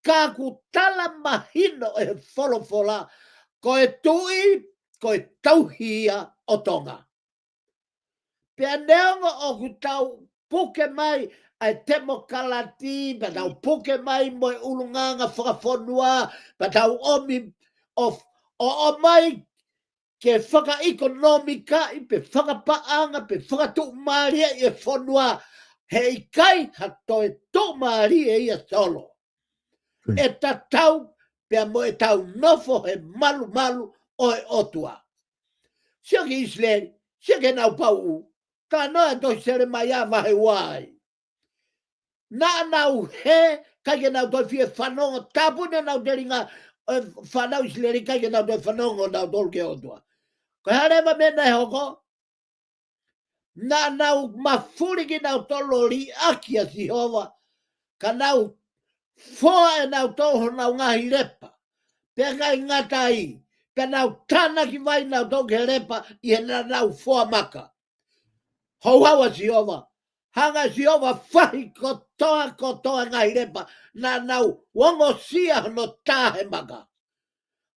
ka ʻoku tala mahino ʻe he folofola, ko e tuʻi, ko e tauhi ia ʻo Tonga. Pea neongo ʻoku tau puke mai ʻa e temokalati, pea tau puke mai mo e ʻulungaanga fakafonua, pea tau ʻomi ʻo, ʻo, ʻomai ke fakaʻekonōmikaʻi, pe fakapaʻanga, pe fakatuʻumālieʻi e fonua, he ʻikai ha toe tuʻumālie ia, Solo. ʻE tatau pea mo ʻetau nofo he malumalu ʻo e ʻOtua. Sio ki ʻIsileli, sio ki heʻenau pauʻu, talanoa e tohi Selemaia vahe ua ai. Naʻa nau hē, ʻikai ke nau toe fie fanongo, tāpuni ʻenau telinga, ʻo e fānau ʻIsileli, ʻikai ke nau toe fanongo nautolu ki he ʻOtua. Ko e hā leva e meʻa naʻe hoko? Naʻa nau mafuli kinautolu ʻo liʻaki ʻa Sihova, ka nau foa ʻe nautolu honau ngaahi lepa. Pea ʻikai ngata ai, pea nau tānaki vai nautolu ki he lepa ʻi heʻenau foa maka. Houhau ʻa Sihova, hanga ʻe Sihova fahi kotoa kotoa e ngaahi lepa, naʻa nau ongosia hono tā he maka.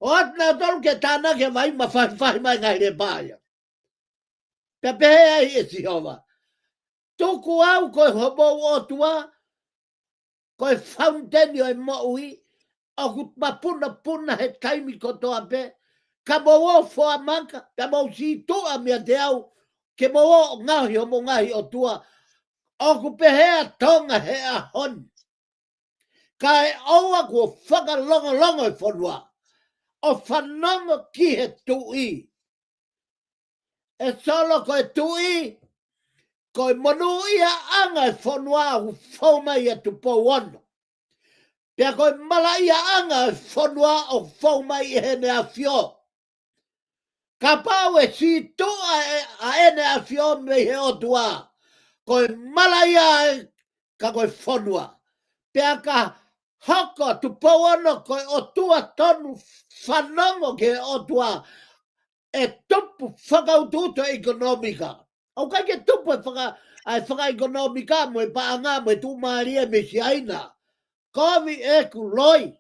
ʻOatu nautolu ke tānaki e vai, mafahifahi mai e ngaahi lepa ia. Pea pehē ai ʻe Sihova, tuku au ko homou ʻOtua, ko e fauniteni ʻo e moʻui, ʻoku mapunapuna he taimi kotoa pē, ka mou ō ʻo foa maka, pea mou sītuʻa meiate au, ke mou ō ʻo ngaohi homou ngaahi ʻotua, ʻOku pehē ʻa Tonga he ʻaho ni, kae ʻoua kuo fakalongolongo e fonua ʻo fanongo ki he tuʻi. ʻE Solo, ko e tuʻi, ko e monūʻiaʻanga e fonua ʻoku fou mai ʻia Tupou Ono. Pea ko e malaʻiaʻanga e fonua ʻoku fou mai ʻe Heʻene ʻAfio. Kapau ʻe sītuʻa ʻa ʻEne ʻAfio mei he ʻOtua, ko e malaʻia ē ka ko e fonua. Pea ka hoko ʻa Tupou Ono ko e ʻotua tonu, fanongo ki he ʻOtua, ʻe tupu fakautuutu e ʻekonōmika. ʻOku ʻikai ke tupu e faka-, ʻa e fakaʻekonōmika mo e paʻanga mo e tuʻumālie mei Siaina. Kovi ʻeku loi.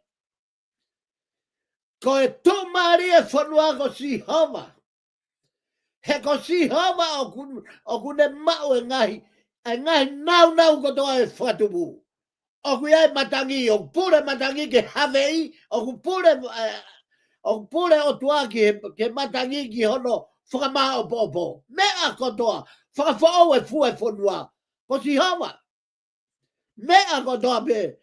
Ko e tuʻumālie e fonua ko Sihova. He ko Sihova ʻoku, ʻoku ne maʻu e ngaahi, e ngaahi nāunau kotoa e fakatupu. ʻOku ʻi ai e matangi, ʻoku pule matangi ki he havei, ʻoku pule, ē, ʻoku pule ʻOtua ki he, ki he matangi ki hono fakamāʻopoʻopo. Meʻa kotoa, fakafoʻou e fua e fonua. Ko Sihova. Meʻa kotoa pē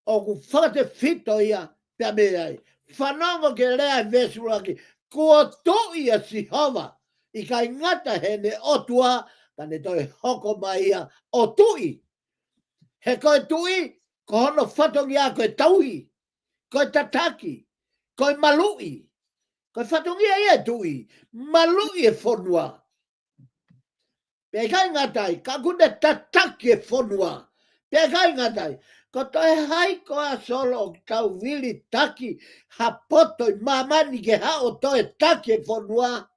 ʻoku fakatefito ia pea mei ai. Fanongo ki he lea e veesi ʻuluaki. Kuo tuʻi ʻa Sihova, ʻikai ngata heʻene ʻOtua, ka ne toe hoko mai ia ʻo tuʻi. He ko e tuʻi, ko hono fatongia ko e tauhi, ko e tataki, ko e maluʻi. Ko e fatongia ia e tuʻi, maluʻi e fonua. Pea ʻikai ngata ai, ka ʻoku ne tataki e fonua. Pea ʻikai ngata ai, ko e toe hai koā Solo ʻoku tau vilitaki ha poto ʻi māmani ke haʻu ʻo toe taki e fonua?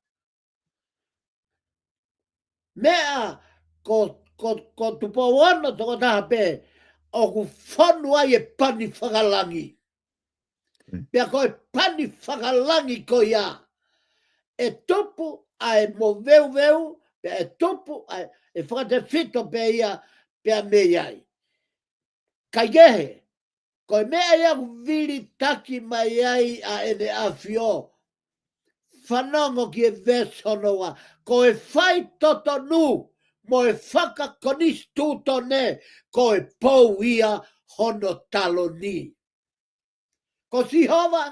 Meʻa ko, ko, ko Tupou Ono tokotaha pē ʻoku fonu ai e pani fakalangi. Mm. Pea ko e pani fakalangi ko ia, ʻe tupu ʻa e moveuveu, pea ʻe tupu ʻa e, ʻe fakatefito pē ia pea mei ai. Kaikehe, ko e meʻa ia ʻoku vilitaki mai ai ʻa ʻEne ʻAfio. Fanongo ki he veesi hono ua. Ko e faitotonu mo e fakakonisitūtone, ko e pou ia hono taloni. Ko Sihova,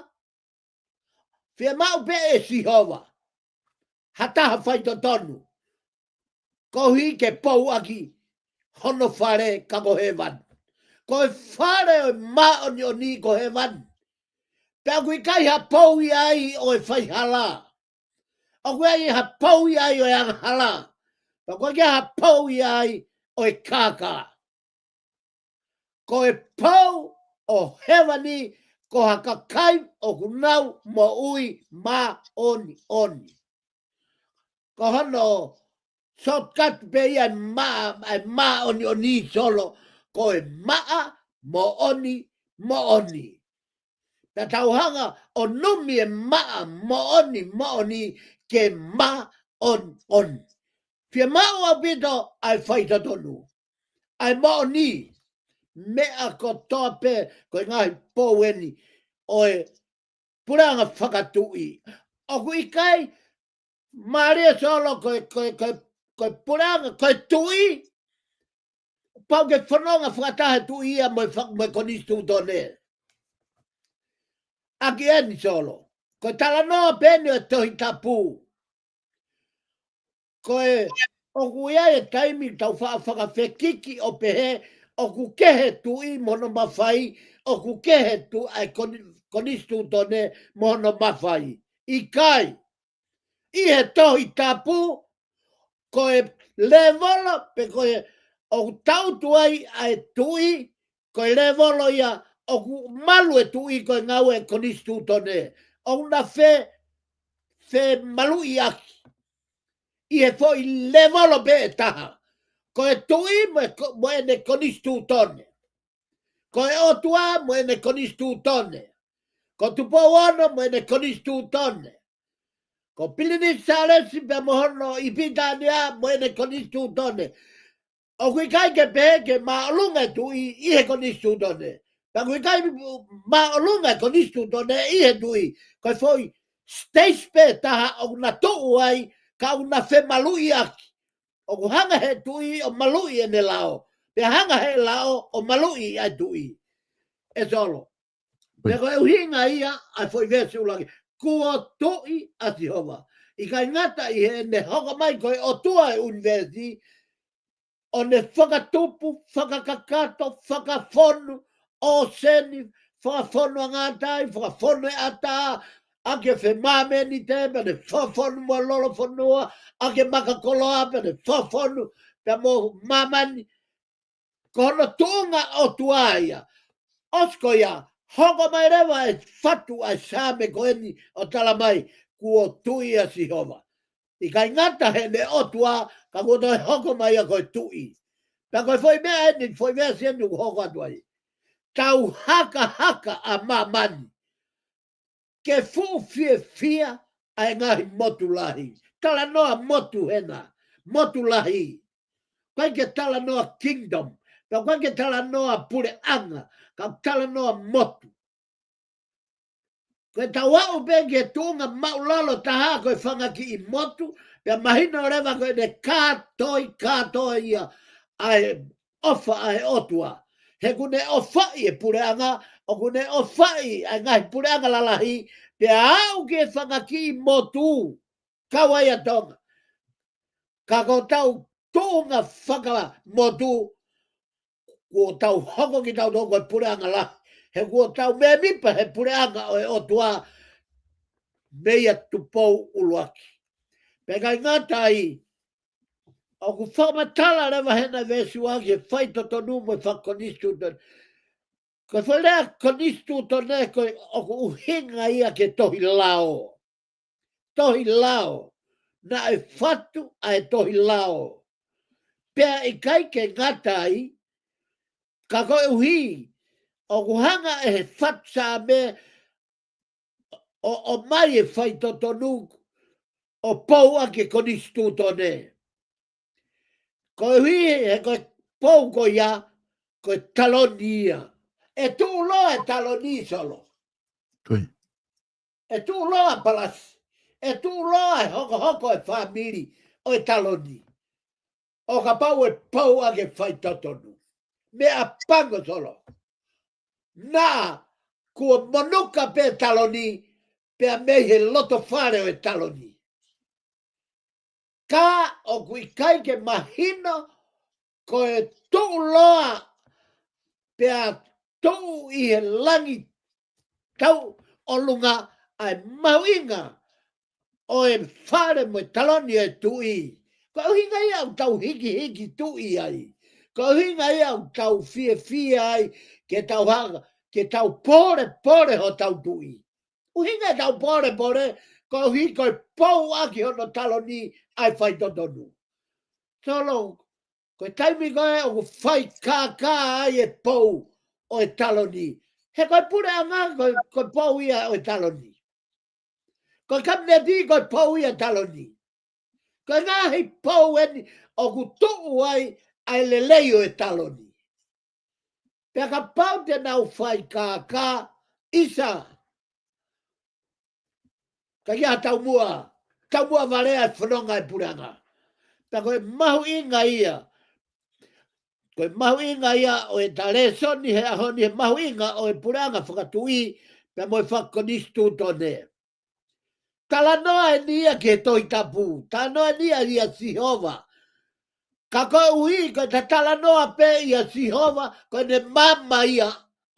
fiemaʻu pē ʻe Sihova ha taha faitotonu, koeʻuhi ke pou ʻaki hono fale ka ko hēvani. Ko e fale ʻo e māʻoniʻoni ko hēvani. Pea ʻoku ʻikai ha pou ia ai ʻo e faihala. ʻOku ʻikai ha pou ia ai ʻo e angahala. Pea ʻoku ʻikai ha pou ia ai ʻo e kākā. Ko e pou ʻo hēvani, ko ha kakai ʻoku nau moʻui māʻoniʻoni. Ko hono shortcut pē ia e mā-, e māʻoniʻoni Solo, ko e maʻa moʻoni, moʻoni. Pea tau hanga ʻo numi e maʻa moʻoni, moʻoni ke māʻoniʻoni. Fiemaʻu ʻaupito ʻa e faitotonu, ʻa e moʻoni, meʻa kotoa pē, ko e ngaahi pou eni ʻo e puleʻanga fakatuʻi. ʻOku ʻikai mālie Solo ko e, ko e, ko e, ko e puleʻanga, ko e tuʻi, pau ke fononga fakataha e tuʻi ia mo e fa-, mo e konisitūtone. ʻAki eni Solo, ko e talanoa pē eni ʻo e Tohi Tapu. Ko e, ʻoku ʻi ai e taimi tau faʻa fakafekiki ʻo pehē, ʻoku kehe tuʻi mo hono mafai, ʻoku kehe tu-, ʻa e koni-, konisitūtone mo hono mafai. ʻIkai, ʻi he Tohi Tapu, ko e lēvolo, pe ko e ʻoku tau tuʻu ai ʻa e tuʻi, ko e lēvolo ia ʻoku malu e tuʻi ko e ngāue e konisitūtone. ʻOku na fe-, femaluʻiʻaki ʻi he foʻi lēvolo pē ʻe taha. Ko e tuʻi mo e ko-, mo ʻene konisitūtone. Ko e ʻOtua mo ʻene konisitūtone. Ko Tupou Ono mo ʻene konisitūtone. Ko Pilinisi Sālesi pea mo hono ʻi Pilitānia mo ʻene konisitūtone. ʻOku ʻikai ke pehē ke māʻolunga e tuʻi ʻi he konisitūtone. Pea ʻoku ʻikai māʻolunga e konisitūtone ʻi he tuʻi. Ko e foʻi siteisi pē ʻe taha ʻoku na tuʻu ai, ka ʻoku na femaluʻiʻaki. ʻoku hanga he tuʻi ʻo maluʻi ʻene lao, pea hanga he lao ʻo maluʻi ʻa e tuʻi. ʻE Solo. Pea ko e ʻuhinga ia ʻa e foʻi veesi ʻuluaki, kuo tuʻi ʻa Sihova. ʻIkai ngata ʻi heʻene hoko mai ko e ʻOtua ʻo e ʻunivēsi, ʻo ne fakatupu, fakakakato, fakafonu ʻōseni, fakafonu ʻa ngātai, fakafonu e ʻatā, ʻaki e femāmeni te, pea ne fakafonu mo e lolofonua, ʻaki e makakoloa, pea ne fakafonu, pea mo māmani, ko hono tuʻunga ʻOtua ia. ʻOsi ko ia, hoko mai leva e fatu ʻa e Saame ko eni ʻo tala mai, kuo tuʻi ʻa Sihova. ʻIkai ngata heʻene ʻOtua, ka kuo toe hoko mai ia ko e tuʻi. Pea ko e foʻi meʻa eni, foʻi veesi eni ʻoku hoko atu ai. Tau hakahaka ʻa māmani ke fuʻu fiefia ʻa e ngaahi motu lahi. Talanoa motu hena, motu lahi. ʻIkai ke talanoa kingdom, pea ʻikai ke talanoa puleʻanga, ka talanoa motu. Ko e tau aʻu pē ki he tuʻunga māʻulalo taha ko e fanga kiʻi motu, pea mahino leva ko ʻene kātoi, kātoa ia ʻa e ʻofa ʻa e ʻOtua. He kuo ne ʻofaʻi e puleʻanga, ʻoku ne ʻofaʻi ʻa e ngaahi puleʻanga lalahi, pea aʻu ki he fanga kiʻi motu, kau ai ʻa Tonga. Ka ko ʻetau tuʻunga fakamotu, kuo tau hoko kitautolu ko e puleʻanga lahi. He kuo tau mēmipa he puleʻanga ʻo e ʻOtua mei he tupou ʻuluaki. Pea ʻikai ngata ai, ʻoku fakamatala leva hena veesi ua ki he faitotonu mo e fakakonisitūtone. Ko e foʻi lea konisitūtone ko e ʻoku ʻuhinga ia ki he tohi lao. Tohi lao. Naʻe fatu ʻa e tohi lao. Pea ʻikai ke ngata ai, ka koeʻuhi ʻoku hanga ʻe he fatu Saame ʻo, ʻo ʻomai e faitotonu ʻo pou ʻaki e konisitūtone. Koeʻuhi he ko e pou ko ia, ko e taloni ia. ʻE tuʻuloa e taloni, Solo. Ko ia. ʻE tuʻuloa palasi. ʻE tuʻuloa e hokohoko e fāmili ʻo e taloni. ʻO kapau ʻe pou ʻaki e faitotonu. Meʻapango, Solo. Naʻa kuo monuka pē taloni, pea mei he loto fale ʻo e taloni. Ka ʻoku ʻikai ke mahino ko e tuʻuloa pea tuʻu ʻi he langi tauʻolunga ʻa e mahuʻinga ʻo e fale mo e taloni ʻo e tuʻi. Ko e ʻuhinga ia ʻoku tau hikihiki tuʻi ai. Ko e ʻuhinga ia ʻoku tau fiefia ai ke tau hanga, ke tau polepole hotau tuʻi. ʻUhinga ʻetau polepole, koeʻuhi ko e pou ʻaki hono taloni ʻa e faitotonu. Solo, ko e taimi ko ē ʻoku fai kākā ai e pou ʻo e taloni. He ko e puleʻanga, ko e, ko e pou ia ʻo e taloni. Ko e kapineti, ko e pou ia taloni. Ko e ngaahi pou eni ʻoku tuʻu ai ʻa e lelei ʻo e taloni. Pea kapau te nau fai kākā, ʻisa, ka ia taumuʻa, taumuʻa valea e fononga e puleʻanga. Pea ko e mahuʻinga ia, ko e mahuʻinga ia ʻo e ta lēsoni he ʻaho ni, he mahuʻinga ʻo e puleʻanga fakatuʻi, pea mo e fakakonisitūtone. Talanoa eni ia ki he Tohi Tapu, talanoa eni ia ʻia Sihova. Ka koeʻuhi ko ʻeta talanoa pē ʻia Sihova, ko ʻene maama ia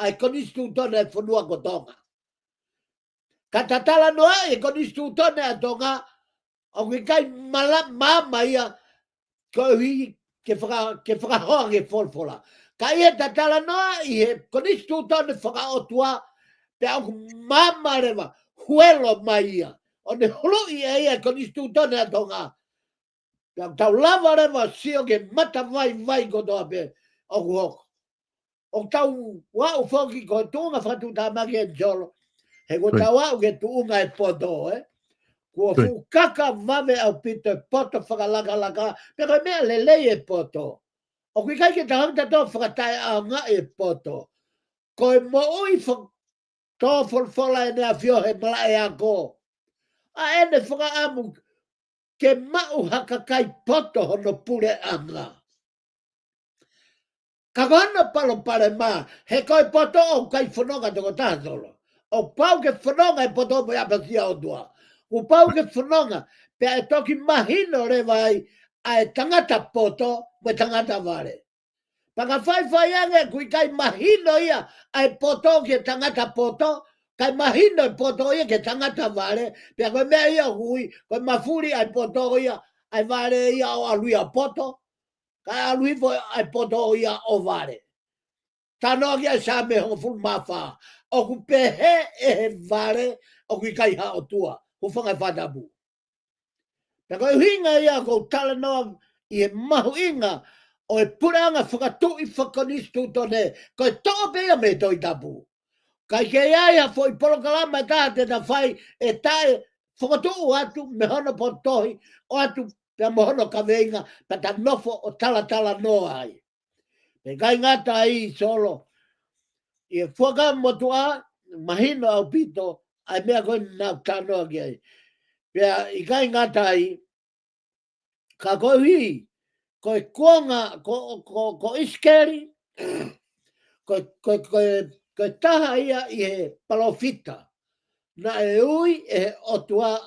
ʻa e konisitūtone e fonua ko Tonga. Ka ta talanoa ʻi he konisitūtone ʻa Tonga, ʻoku ʻikai mala-, maama ia koeʻuhi ke faka-, ke fakahoa ki he folofola. Ka ʻi heʻeta talanoa ʻi he konisitūtone fakaʻotua, pea ʻoku maama leva, huelo mai ia. ʻO ne huluʻi ʻe ia e konisitūtone ʻa Tonga. Pea tau lava leva sio ki he matavaivai kotoa pē ʻoku hoko. ʻOku tau aʻu foki ko e tuʻunga fakatuʻutāmaki eni, Solo. He ko ʻetau aʻu ki he tuʻunga e poto, ē? Kuo fuʻu kaka vave ʻaupito e poto fakalakalaka, pea ko e meʻa lelei e poto. ʻOku ʻikai ke tau hanga tautolu fakataʻeʻaongaʻi e poto. Ko e moʻui fa-, tō folofola ʻEne ʻAfio he malaʻe ako. ʻA ʻene fakaʻamu ke maʻu ha kakai poto hono puleʻanga. Ka ko hono palopalema, he ko e poto ʻoku ʻikai fononga toko taha Solo. ʻOku pau ke fononga e poto mo e ʻapasia ʻOtua. ʻOku pau ke fononga, pea ʻe toki mahino leva ai ʻa e tangata poto mo e tangata vale. Pea ka faifai ange ʻoku ʻikai mahino ia ʻa e poto ki he tangata poto, kae mahino e poto ia ki he tangata vale, pea ko e meʻa ia ʻoku ui, ko e mafuli ʻa e poto ia, ʻa e vale ia ʻo ʻalu ia poto, kae ʻalu hifo ʻa e poto ia ʻo vale. Talanoa ki ai ʻa e Saame hongofulu mā fā. ʻOku pehē ʻe he vale, ʻoku ʻikai ha ʻOtua. Hūfanga he fakatapu. Pea ko e ʻuhinga ia ʻoku ou talanoa ʻi he mahuʻinga ʻo e puleʻanga fakatuʻi fakakonisitūtone, ko e toʻo pē ia mei he Tohi Tapu. ʻIkai ke ʻi ai ha foʻi polokalama ʻe taha te ta fai ʻe taʻe fokotuʻu atu mei hono potohi, ʻoatu pea mo hono kaveinga, pea ta nofo ʻo talatalanoa ai. Pea ʻikai ngata ai Solo, ʻi he Fuakava Motuʻa, mahino ʻaupito ʻa e meʻa ko ē naʻa ku talanoa ki ai. Pea ʻikai ngata ai, ka koeʻuhi, ko e kuonga, ko, ko, ko ʻIsikeli, ko, ko, ko, ko e taha ia ʻi he palōfita naʻe ui ʻe he ʻOtua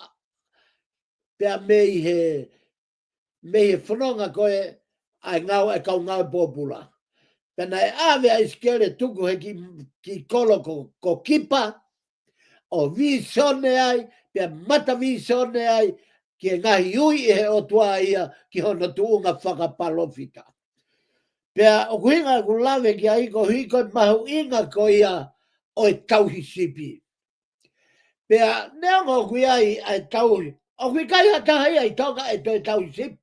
pea mei he, mei he fononga ko ē ʻa e ngāue, ʻa e kau ngāue pōpula. Pea naʻe ʻave ʻa ʻIsikeli tuku he kiʻi, kiʻi kolo ko, ko Kipa, ʻo vīsone ai, pea mata vīsone ai, ki he ngaahi ui ʻe he ʻOtua ia ki hono tuʻunga fakapalōfita. Pea ʻoku ʻuhinga ʻeku lave ki ai koeʻuhi ko e mahuʻinga ko ia ʻo e tauhi sipi. Pea neongo ʻoku ʻi ai ʻa e tauhi, ʻoku ʻikai ha taha ia ʻi Tonga ʻe toe tauhi sipi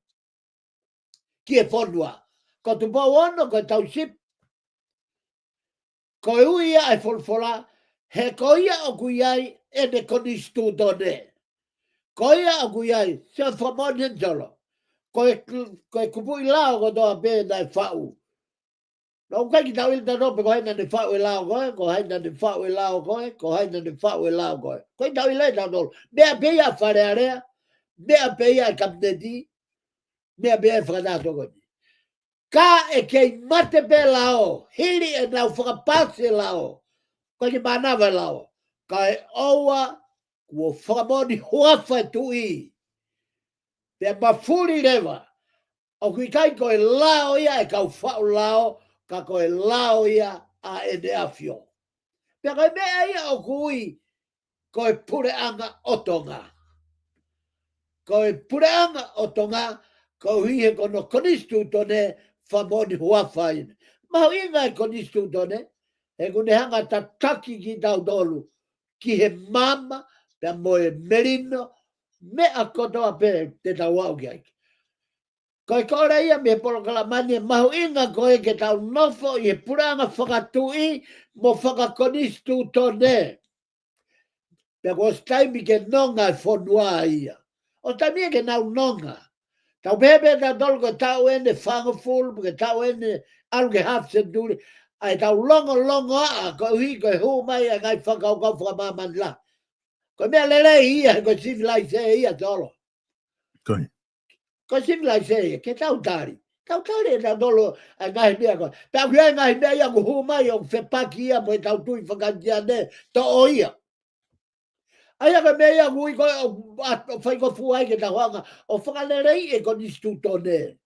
ki he fonua. Ko Tupou Ono ko e tauhi sipi. Ko e ui ia ʻa e folofola, he ko ia ʻoku ʻi ai ʻene konisitūtone. Ko ia ʻoku ʻi ai, se fakamoʻoni eni Solo. Ko e, ko e kupuʻi lao kotoa pē naʻe faʻu. Naʻa ʻoku ʻikai ke tau ʻilo tautolu pe ko hai naʻa ne faʻu e lao ko ē, ko hai naʻa ne faʻu e lao ko ē, ko hai naʻa ne faʻu e lao ko ē. ʻOku ʻikai ke tau ʻilo ʻe tautolu. Meʻa pē ia ʻa Fale Alea, meʻa pē ia ʻa e Kapineti, meʻa pē ia ʻa e Fakataha Tokoni. Ka ʻe kei mate pē lao, hili ʻenau fakapasi e lao, ʻoku ʻikai ke mānava e lao, kae ʻoua kuo fakamoʻoni huafa e tuʻi. Pea mafuli leva, ʻoku ʻikai ko e lao ia ʻa e kau faʻu lao, ka ko e lao ia ʻa ʻEne ʻAfio. Pea ko e meʻa ia ʻoku ui ko e puleʻanga ʻo Tonga. Ko e puleʻanga ʻo Tonga, koeʻuhi he ko hono konisitūtone fakamoʻoni huafa eni. Mahuʻinga e konisitūtone, he ʻoku ne hanga ʻo tataki kitautolu ki he maama, pea mo e melino, meʻa kotoa pē te tau aʻu ki ai. Ko e kole ia mei he polokalama ni, mahuʻinga ko ē ke tau nofo ʻi he puleʻanga fakatuʻi mo fakakonisitūtone. Pea kuo ʻosi taimi ke nonga e fonua ia. ʻOsi taimi ia ke nau nonga. Tau pehē pē tautolu ko e taʻu eni ʻe fāngofulu, ko e taʻu eni ʻalu ki he half century. ʻA e tau longolongoaʻa, koeʻuhi ko e hū mai ʻa e ngaahi fakakaukau fakamāmani lahi. Ko e meʻa lelei ia, ko e civilization ia Solo. Ko e. Ko e civilization ia, ke tau tali. Tau tali ʻe tautolu ʻa e ngaahi meʻa ko ē. Pea ʻoku ʻi ai e ngaahi meʻa ia ʻoku hū mai ʻoku fepaki ia mo e tau tui faka-Kalisitiane, toʻo ia. ʻA ia ko e meʻa ia ʻoku ui ko ē ʻo, ʻo faingofua ai ke tau hanga ʻo fakaleleiʻi e konisitūtone.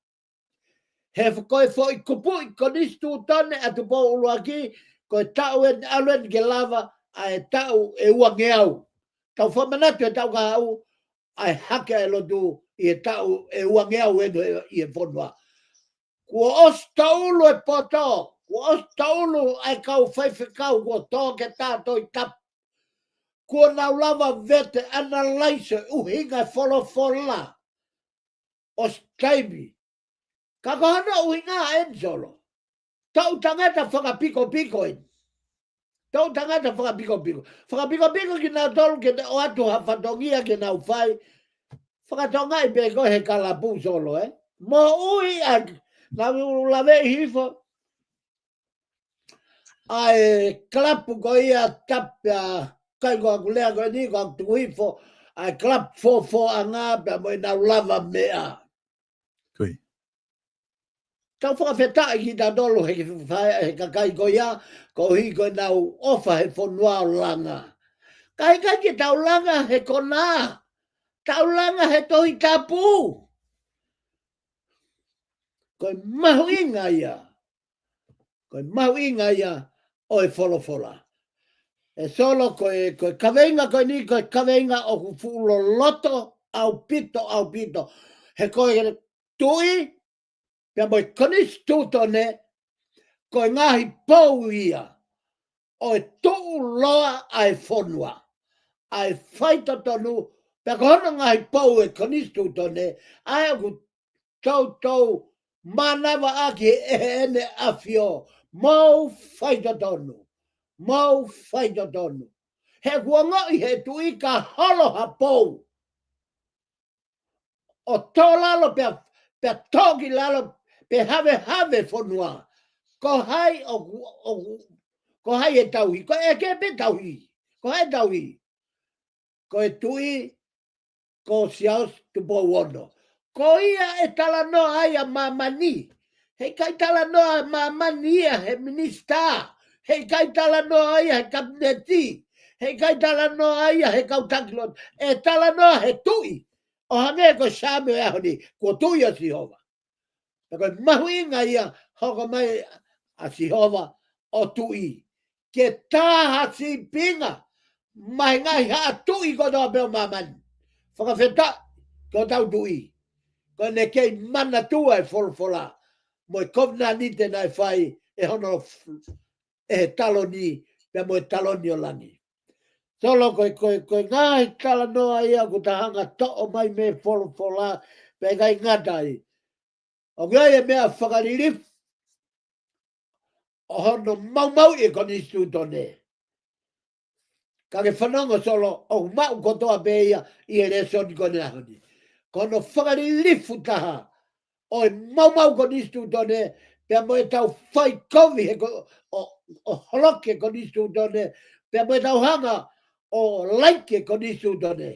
He f-, ko e foʻi kupuʻi konisitūtone ʻa Tupou ʻUluaki, ko e taʻu eni ʻalu eni ke lava ʻa e taʻu ʻe uangeau. Tau fakamanatu he taʻu kahaʻu, ʻa e hake ʻa e lotu ʻi he taʻu ʻe uangeau eni ʻi he fonua. Kuo ʻosi tōʻulu e poto, kuo ʻosi tōʻulu ʻa e kau faifekau, kuo tō ke tā Tohi Tapu. Kuo nau lava vete, analyze, ʻuhinga e folofola. ʻOsi taimi. Ka ko hono ʻuhinga eni Solo. Tau tangata fakapikopiko eni. Tau tangata fakapikopiko. Fakapikopiko kinautolu ke ne ʻoatu ha fatongia ke nau fai. Fakatongaʻi pē ko ē he kalapu Solo, ē. Moʻui ʻa, naʻa ku laveʻi hifo ʻa e kalapu ko ia Tapu, ʻikai ko ʻeku lea ko eni, ko ʻeku tuku hifo ʻa e club fofoʻanga pea mo ʻenau lavameʻa. Tau fakafetaʻi kitautolu he, he kakai ko ia, koeʻuhi ko ʻenau ʻofa he fonua ʻo langa. Ka ʻikai ke tau langa he konā, tau langa he Tohi Tapu. Ko e mahuʻinga ia. Ko e mahuʻinga ia ʻo e folofola. ʻE Solo, ko e, ko e kaveinga ko eni, ko e kaveinga ʻoku fuʻu loloto ʻaupito, ʻaupito. He ko e tuʻi, pea mo e konisitūtone, ko e ngaahi pou ia ʻo e tuʻuloa ʻa e fonua, ʻa e faitotonu, pea ko hono ngaahi pou e konisitūtone, ʻa ē ʻoku toutou mānavaʻaki ʻe heʻene ʻAfio, mou faitotonu, mou faitotonu. He kuo ongoʻi he tuʻi ka holo ha pou ʻo tō lalo pea, pea tō ki lalo, pea havehave fonua. Ko hai ʻoku, ʻoku, ko hai ʻe tauhi, ko e ʻeke pē tauhi, ko hai ʻe tauhi. Ko e tuʻi, ko Siaosi Tupou Ono. Ko ia ʻe talanoa ai ʻa māmani. Heʻikai talanoa ʻa māmani ia he minisitā. Heʻikai talanoa ia he kapineti. Heʻikai talanoa ia he kau taki lotu. ʻE talanoa he tuʻi. ʻO hangē ko e Saame ʻo e ʻaho ni, kuo tuʻi ʻa Sihova. Pea ko e mahuʻinga ia, hoko mai ʻa Sihova ʻo tuʻi. Ke tā ha sīpinga mei he ngaahi haʻa tuʻi kotoa pē ʻo māmani. Fakafetaʻi ki hotau tuʻi. Ko ʻene kei manatua e folofola mo e kovinānite naʻe fai ʻe hono f-, ʻe he taloni, pea mo e taloni ʻo langi. Solo, ko e, ko e, ko e ngaahi talanoa ia ʻoku ta hanga ʻo toʻo mai mei he folofola, pea ʻikai ngata ai. ʻOku ʻi ai e meʻa fakalilifu ʻo hono maumauʻi e konisitūtone. Ka ke fanongo, Solo, ʻoku maʻu kotoa pē ia ʻi he lēsoni ko eni he ʻaho ni. Ko hono fakalilifu taha ʻo e maumau konisitūtone, pea mo ʻetau fai kovi he ko-, ʻo, ʻo holoki e konisitūtone, pea mo ʻetau hanga ʻo laiki e konisitūtone.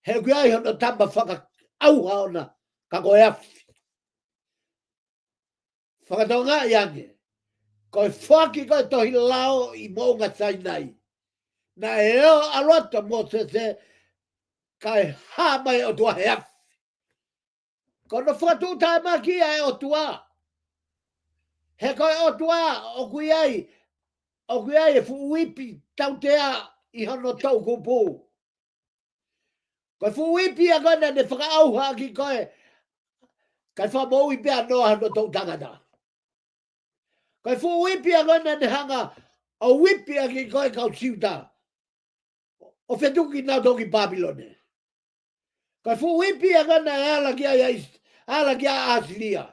He ʻoku ʻi ai hono tama fakaʻauha ʻona, ka ko e afi. Fakatokangaʻi ange, ko e foaki ko ē tohi lao ʻi Moʻunga Sainai, naʻe ō ʻalu atu ʻa Mōsese, kae hā mai e ʻOtua he afi. Ko hono fakatuʻutāmaki ia e ʻOtua. He ko e ʻOtua ʻoku ʻi ai, ʻoku ʻi ai e fuʻu ipi tautea ʻi hono toʻukupu. Ko e fuʻu ipi ia ko ē naʻa ne fakaʻauha ʻaki koe, kae fakamoʻui pē ʻa Noa hono toʻu tangata. Ko e fuʻu ipi ia ko ē naʻa ne hanga ʻo ipi ʻaki koe kau Siuta, ʻo fetuku kinautolu ki Papilone. Ko e fuʻu ipi ia ko ē naʻe ala ki ai ʻa ʻIs-, ala ki ai ʻa ʻAsilia,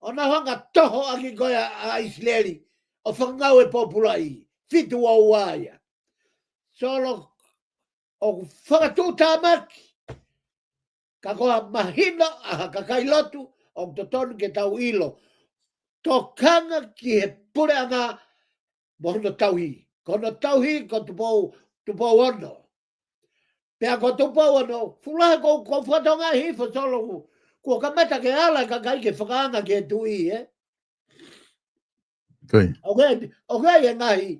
ʻo nau hanga ʻo toho ʻaki koe ʻa, ʻa ʻIsileli, ʻo fakangāue pōpulaʻi, fitu ua ua ia. Solo, ʻoku fakatuʻutāmaki. Ka ko e mahino ʻa ha kakai lotu, ʻoku totonu ke tau ʻilo. Tokanga ki he puleʻanga mo hono tauhi. Ko hono tauhi ko Tupou, Tupou Ono. Pea ko Tupou Ono, fuʻu lahi ko, ko e fakatokangaʻi hifo, Solo, kuo kamata ke ala e kakai ke fakaanga ki he tuʻi, ē? ʻOku ʻi ai, ʻoku ʻi ai e ngaahi,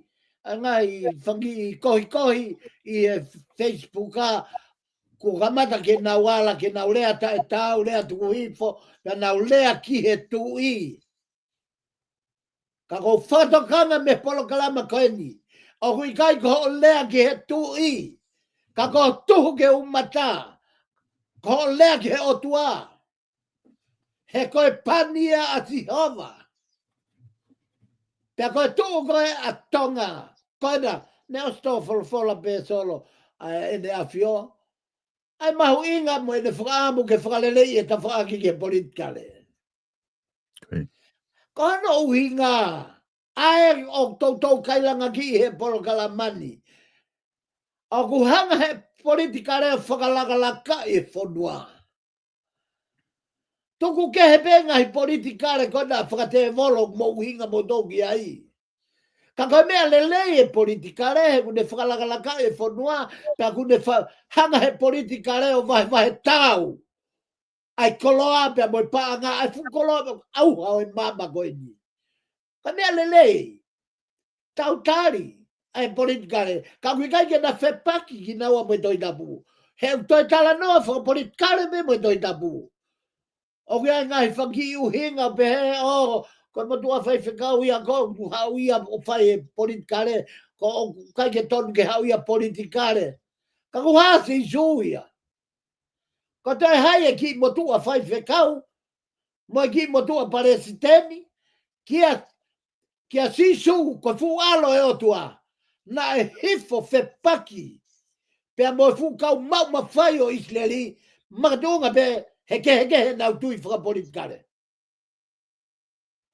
e ngaahi fanga kiʻi kohikohi ʻi he Facebook ʻa, kuo kamata ke nau ala, ke nau lea taʻetaau, lea tuku hifo, ka nau lea ki he tuʻi. Ka ko e fakatokanga mei he polokalama ko eni, ʻoku ʻikai ko hoʻo lea ki he tuʻi, ka ko e tuhu ki ʻumata, ko hoʻo lea ki he ʻOtua. He ko e pani ia ʻa Sihova. Pea ko e tuʻu ko ē ʻa Tonga. Ko ena, naʻe ʻosi tō folofola pē, Solo, ʻa ʻEne ʻAfio. ʻA e mahuʻinga mo ʻene fakaʻamu ke fakaleleiʻi e tafaʻaki ki he politikale. Ko hono ʻuhinga, ʻa ē ʻoku toutou kailanga ki he polokalama ni, ʻoku hanga he politikale ʻo fakalakalakaʻi e fonua. Tuku kehe pē ngaahi politikale ko ena fakatēvolo mo ʻuhinga mo tō ki ai. Ka ko e meʻa lelei e politikale, he ʻoku ne fakalakalaka e fonua, pea ʻoku ne fa-, hanga he politikale ʻo vahevahe tau ʻa e koloa pea mo e paʻanga, ʻa e fuʻu koloa, ʻauha ʻo e maama ko eni. Ka meʻa lelei, tau tali ʻa e politikale, ka ʻoku ʻikai ke na fepaki kinaua mo e Tohi Tapu. He ʻoku toe talanoa fakapolitikale pē mo e Tohi Tapu. ʻOku ʻi ai e ngaahi fanga kiʻi ʻuhinga pehē, ʻo, ko e motuʻa faifekau ia ko ē ʻoku haʻu ia ʻo fai e politikale, ko ʻoku ʻikai ke tonu ke haʻu ia politikale. Ka ʻoku hā Sīsū ia. Ko e toe hai e kiʻi motuʻa faifekau, mo e kiʻi motuʻa palesiteni, kia, kia Sīsū ko e fuʻu ʻAlo e ʻOtua, naʻe hifo fepaki, pea mo e fuʻu kau maʻu mafai ʻo ʻIsileli, makatuʻunga pē he kehekehe ʻenau tui fakapolitikale.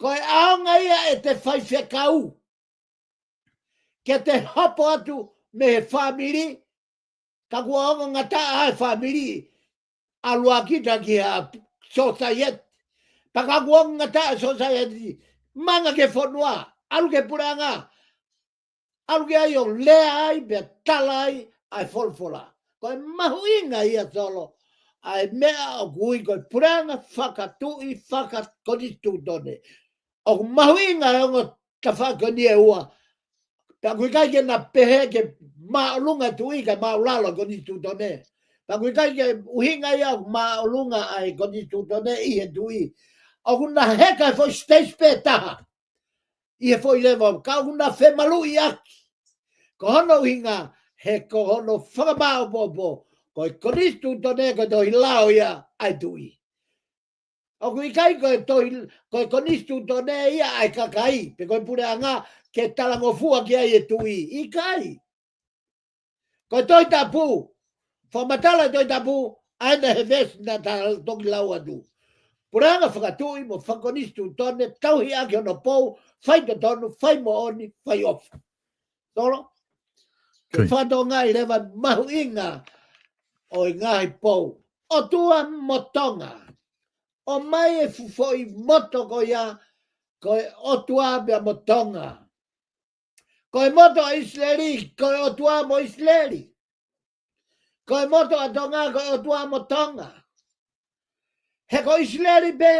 Ko e ʻaonga ia ʻete faifekau, ke te hopo atu mei he fāmili, ka kuo ongongataʻa e fāmili, ʻalu ʻa kita ki ha sōsaieti. Pea ka kuo ongongataʻa e sōsaieti, manga ki he fonua, ʻalu ki he puleʻanga, ʻalu ki ai ʻo lea ai, pea tala ai ʻa e folofola. Ko e mahuʻinga ia Solo, ʻa e meʻa ʻoku ui ko e puleʻanga fakatuʻi fakakonisitūtone. ʻOku mahuʻinga e ongo tafaʻaki ko eni ʻe ua. Pea ʻoku ʻikai ke na pehē ke māʻolunga e tuʻi kae māʻulalo e konisitūtone. Pea ʻoku ʻikai ke ʻuhinga ia ʻoku māʻolunga ʻa e konisitūtone ʻi he tuʻi. ʻOku na heka he foʻi siteisi pē taha ʻi he foʻi leva, ka ʻoku na femaluʻiʻaki. Ko hono ʻuhinga, he ko hono fakamāʻopoʻopo, ko e konisitūtone ko e tohi lao ia ʻa e tuʻi. ʻOku ʻikai ko e tohi, ko e konisitūtone ia ʻa e kakai, pe ko e puleʻanga ke talangofua ki ai e tuʻi. ʻIkai. Ko e Tohi Tapu, fakamatala e Tohi Tapu, ʻa ena he veesi naʻa ta toki lau atu. Puleʻanga fakatuʻi mo fakakonisitūtone, tauhi ʻaki hono pou, fai totonu, fai moʻoni, fai ʻofa. Solo? Ke Ko ia. Fakatokangaʻi leva mahuʻinga ʻo e ngaahi pou. ʻOtua mo Tonga. ʻOmai e fuʻu foʻi moto ko ia, ko e ʻOtua pea mo Tonga. Ko e moto ʻa ʻIsileli, ko e ʻOtua mo ʻIsileli. Ko e moto ʻa Tonga, ko e ʻOtua mo Tonga. He ko ʻIsileli pē,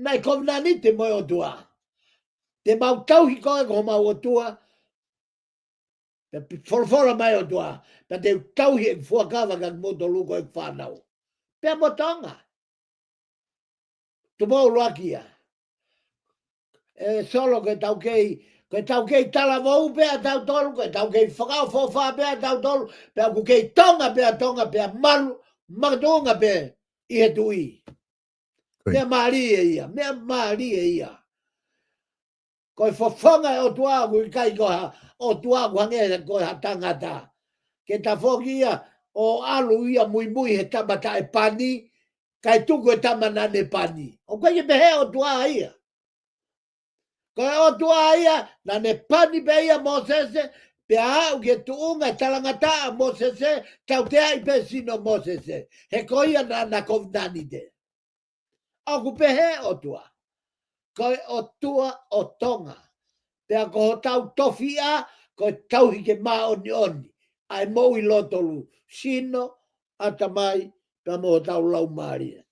naʻe kovinānite mo e ʻOtua. Te mau tauhi koe ko homau ʻOtua. Pea pi-, folofola mai ʻOtua. Pea te u tauhi e fuakava kia kimoutolu ko e fānau. Pea mo Tonga. Tupou ʻuluaki ia. ʻE Solo, ko e taukei, ko e taukei talavou pē ʻa tautolu, ko e taukei fakaʻofoʻofa pē ʻa tautolu, pea ʻoku kei Tonga pē ʻa Tonga, pea malu, makatuʻunga pē ʻi he tuʻi. Ko ia. Meʻa mālie ia, meʻa mālie ia. Ko e fofonga e ʻOtua ʻoku ʻikai ko ha ʻOtua ʻoku hangē ko ha tangata. Ke tafoki ia ʻo ʻalu ia muimui he tama taʻepani, kae tuku e tama naʻa ne pani. ʻOku ʻikai ke pehē ʻOtua ia. Ko e ʻOtua ia, naʻa ne pani pē ia Mōsese, pea aʻu ki he tuʻunga e talangataʻa Mōsese, tauteaʻi pē sino Mōsese. He ko ia naʻa na kovinānite. ʻOku pehē ʻOtua. Ko e ʻOtua ʻo Tonga. Pea ko hotau tofiʻa, ko e tauhi ke māʻoniʻoni ʻa e moʻui lōtolu, sino, ʻatamai, pea mo hotau laumālie.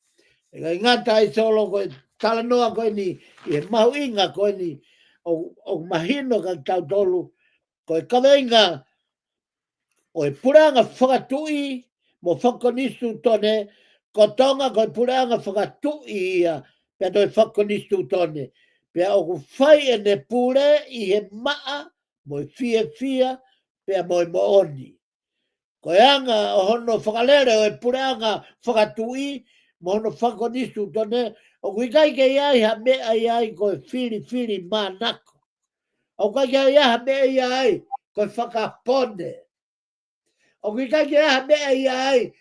ʻIkai ngata ai Solo ko e talanoa ko eni, ʻi he mahuʻinga ko eni, ʻo, ʻoku mahino kia tautolu, ko e kaveinga ʻo e puleʻanga fakatuʻi mo fakakonisitūtone, ko Tonga ko e puleʻanga fakatuʻi ia, pea toe fakakonisitūtone, pea ʻoku fai ʻene pule ʻi he maʻa, mo e fiefia, pea mo e moʻoni. Ko e anga ʻo hono fakalele ʻo e puleʻanga fakatuʻi, mo hono fakakonisitūtone, ʻoku ʻikai ke ʻi ai ha meʻa ʻi ai ko e filifili mānako. ʻOku ʻikai ke ʻi ai ha meʻa ʻi ai ko e fakapone. ʻOku ʻikai ke ʻi ai ha meʻa ʻi ai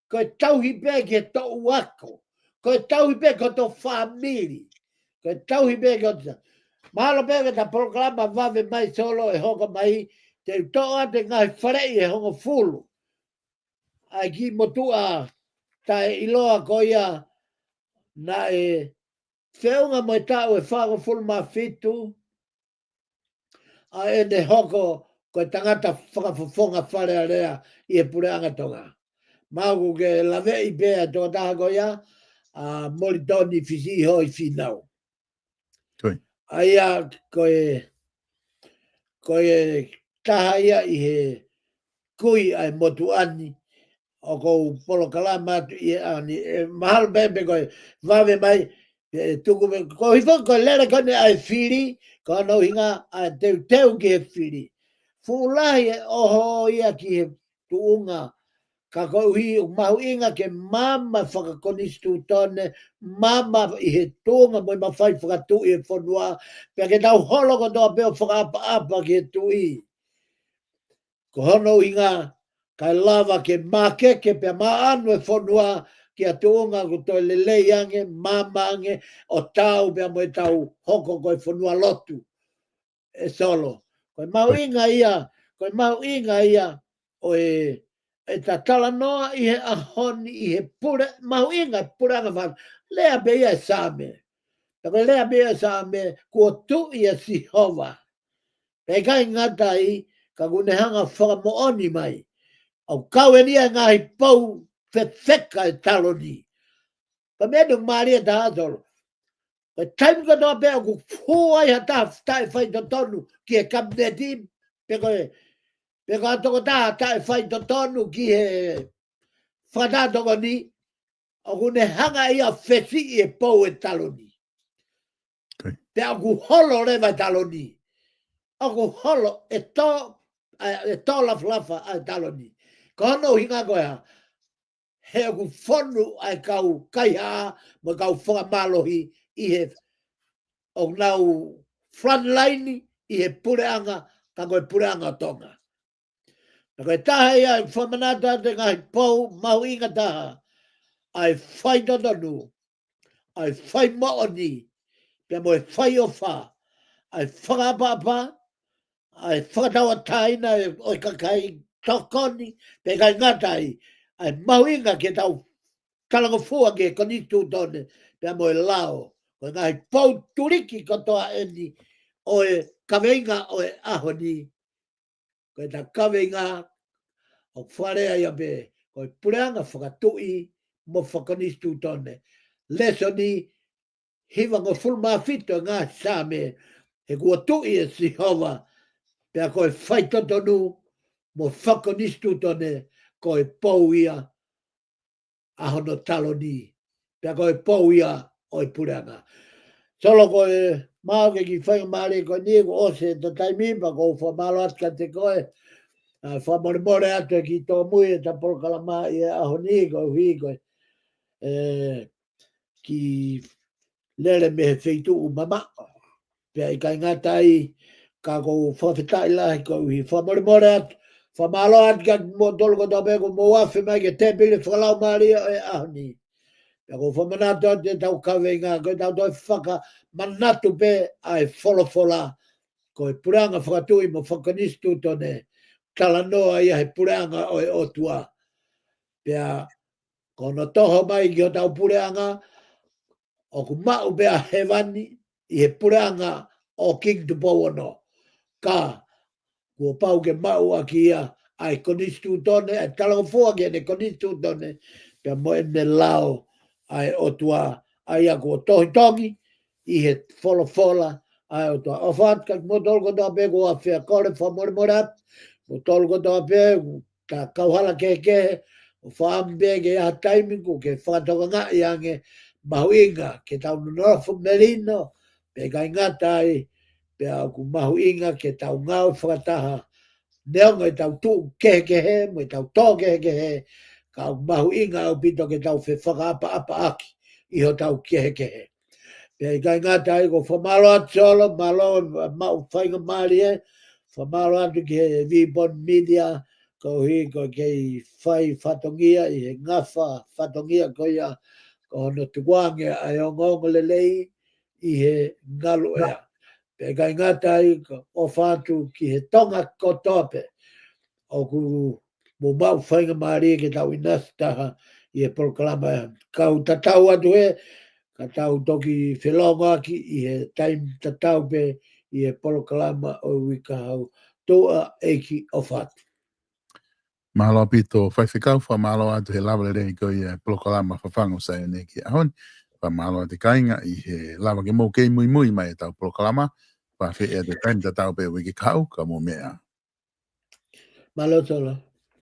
ko e tauhi pē ki he toʻu ako. Ko e tauhi pē ki hoto fāmili. Ko e tauhi pē ki hoto. Mahalo pē ko ʻeta polokalama vave mai Solo ʻe hoko mai, te u toʻo atu e ngaahi faleʻi ʻe hongofulu. ʻA e kiʻi motuʻa taʻeʻiloa ko ia naʻe feʻunga mo e taʻu ʻe fāngofulu mā fitu, ʻa ʻene hoko ko e tangata fakafofonga Fale Alea ʻi he Puleʻanga Tonga. Mau ke laveʻi pē ʻa e tokotaha ko ia, ʻa Molitoni Fisiʻihoi Fīnau. ʻA ia ko e, ko e taha ia ʻi he kui ʻa e motuʻa ni, ʻoku ou polokalama atu ʻi he ʻaho ni, ʻe mahalo pē pe ko e vave mai, ʻe tuku pē, ko hifo ko e lele ko eni ʻa e fili, ko hono ʻuhinga ʻa e teuteu ki he fili. Fuʻu lahi e ʻoho ia ki he tuʻunga, ka koeʻuhi ʻoku mahuʻinga ke maama fakakonisitūtone, maama ʻi he tuʻunga mo e mafai fakatuʻi e fonua, pea ke tau holo kotoa pē ʻo fakaʻapaʻapa ki he tuʻi. Ko hono ʻuhinga, kae lava ke mākeke pea maʻanu e fonua ki ha tuʻunga ʻoku toe lelei ange, maama ange, ʻo taau pea mo ʻetau hoko ko e fonua lotu. ʻE Solo. Ko e mahuʻinga ia, ko e mahuʻinga ia ʻo e, ʻeta talanoa ʻi he ʻaho ni ʻi he pule, mahuʻinga e Puleʻanga Fale, lea pē ia e Saame. Pea ko e lea pē ia e Saame, kuo tuʻi ʻa Sihova. Pea ʻikai ngata ai, ka ʻoku ne hanga fakamoʻoni mai. ʻOku kau eni ʻa e ngaahi pou fefeka e taloni. Ka meʻa ʻoku mālie taha Solo. Ko e taimi kotoa pē ʻoku fua ai ha taha taʻefaitotonu ki he kapineti, pe ko e, pe ko ha tokotaha taʻefaitotonu ki he fakataha tokoni, ʻoku ne hanga ia ʻo fesiʻi e pou e taloni. Pea ʻoku holo leva e taloni. ʻOku holo ʻe tō, ʻe, ʻe tō lafalafa ʻa e taloni. Ko hono ʻuhinga ko e hā, he ʻoku fonu ʻa e kau kaihaʻa mo e kau fakamālohi ʻi he ʻoku nau frontline ʻi he puleʻanga, ka ko e puleʻanga ʻo Tonga. Ka ko e taha ia ʻe fakamanatu atu e ngaahi pou mahuʻinga taha, ʻa e faitotonu, ʻa e faimoʻoni, pea mo e faiofa, ʻa e fakaʻapaʻapa, ʻa e fakatauʻatāina ʻo e kakai tokoni, pea ʻikai ngata ai, ʻa e mahuʻinga ke tau talangofua ki he konisitūtone, pea mo e lao, ko e ngaahi pou tuliki kotoa eni ʻo e kaveinga ʻo e ʻaho ni, ko ʻeta kaveinga ʻoku fakalea ia pē, ko e puleʻanga fakatuʻi mo fakakonisitūtone. Lēsoni hivangofulu mā fitu e ngaahi Saame, he kuo tuʻi ʻe Sihova, pea ko e faitotonu mo fakakonisitūtone, ko e pou ia ʻa hono taloni, pea ko e pou ia ʻo e puleʻanga. Solo, ko e mau ke kiʻi faingamālie ko eni, kuo ʻosi ʻeta taimi, pea ʻoku ou fakamālō atu kiate koe, ʻa, fakamolemole atu e kiʻi tōmui ʻeta polokalama ʻi he ʻaho ni, koeʻuhi ko e, ʻe, kiʻi lele mei he feituʻu mamaʻo. Pea ʻikai ngata ai, ka ʻoku ou fakafetaʻi lahi koeʻuhi, fakamolemole atu, fakamālō atu kiate kimoutolu kotoa pē kuo mou afe mai ki he tēpile fakalaumālie ʻo e ʻaho ni. Pea ʻoku ou fakamanatu atu ʻetau kaveinga, ko ʻetau toe fakamanatu pē ʻa e folofola, ko e puleʻanga fakatuʻi mo fakakonisitūtone, talanoa ia he puleʻanga ʻo e ʻOtua. Pea ko hono toho mai ki hotau puleʻanga, ʻoku maʻu pē ʻa hēvani ʻi he puleʻanga ʻo Kingi Tupou Ono. Ka kuo pau ke maʻu ʻaki ia ʻa e konisitūtone, ʻa e talangofua ki heʻene konisitūtone, pea mo ʻene lao ʻa e ʻOtua, ʻa ia kuo tohi tongi ʻi he folofola ʻa e ʻOtua. ʻOfa atu kiate kimoutolu kotoa pē kuo afe, kole fakamolemole atu, kimoutolu kotoa pē, ʻoku ta kauhala kehekehe, ʻoku ou fakaʻamu pē ke ʻi ai ha taimi ʻoku ke fakatokangaʻi ange, mahuʻinga ke tau nonofo melino, pea ʻikai ngata ai, pea ʻoku mahuʻinga ke tau ngāue fakataha, neongo ʻetau tuʻu kehekehe, mo ʻetau tō kehekehe, ka ʻoku mahuʻinga ʻaupito ke tau fefakaʻapaʻapaʻaki ʻi hotau kehekehe. Pea ʻikai ngata ai, ʻoku ou fakamālō atu Solo, mālō e maʻu faingamālie, fakamālō atu ki he Vipon Media, koeʻuhi ko e kei fai fatongia ʻi he ngafa fatongia ko ia, ko hono tukuange ʻa e ongoongolelei ʻi he ngaluʻea. Pea ʻikai ngata ai, ʻoku ou ʻofa atu ki he Tonga kotoa pē ʻoku mou maʻu faingamālie ke tau ʻinasi taha ʻi he polokalama ē. Kau tatau atu ē, ka tau toki felōngoaki ʻi he taimi tatau pē ʻi he polokalama ʻo e uike kahaʻu. Toa ʻEiki ʻofa atu. Mālō ʻaupito faifekau, fakamālō atu he lava lelei ko ia e polokalama Fafangu Saione ki he ʻaho ni. Fakamālō atu kāinga ʻi he lava ke mou kei muimui mai ʻetau polokalama. Faʻa feʻe atu e taimi tatau pē uike kahaʻu, ka mou meʻa. Mālō Tola.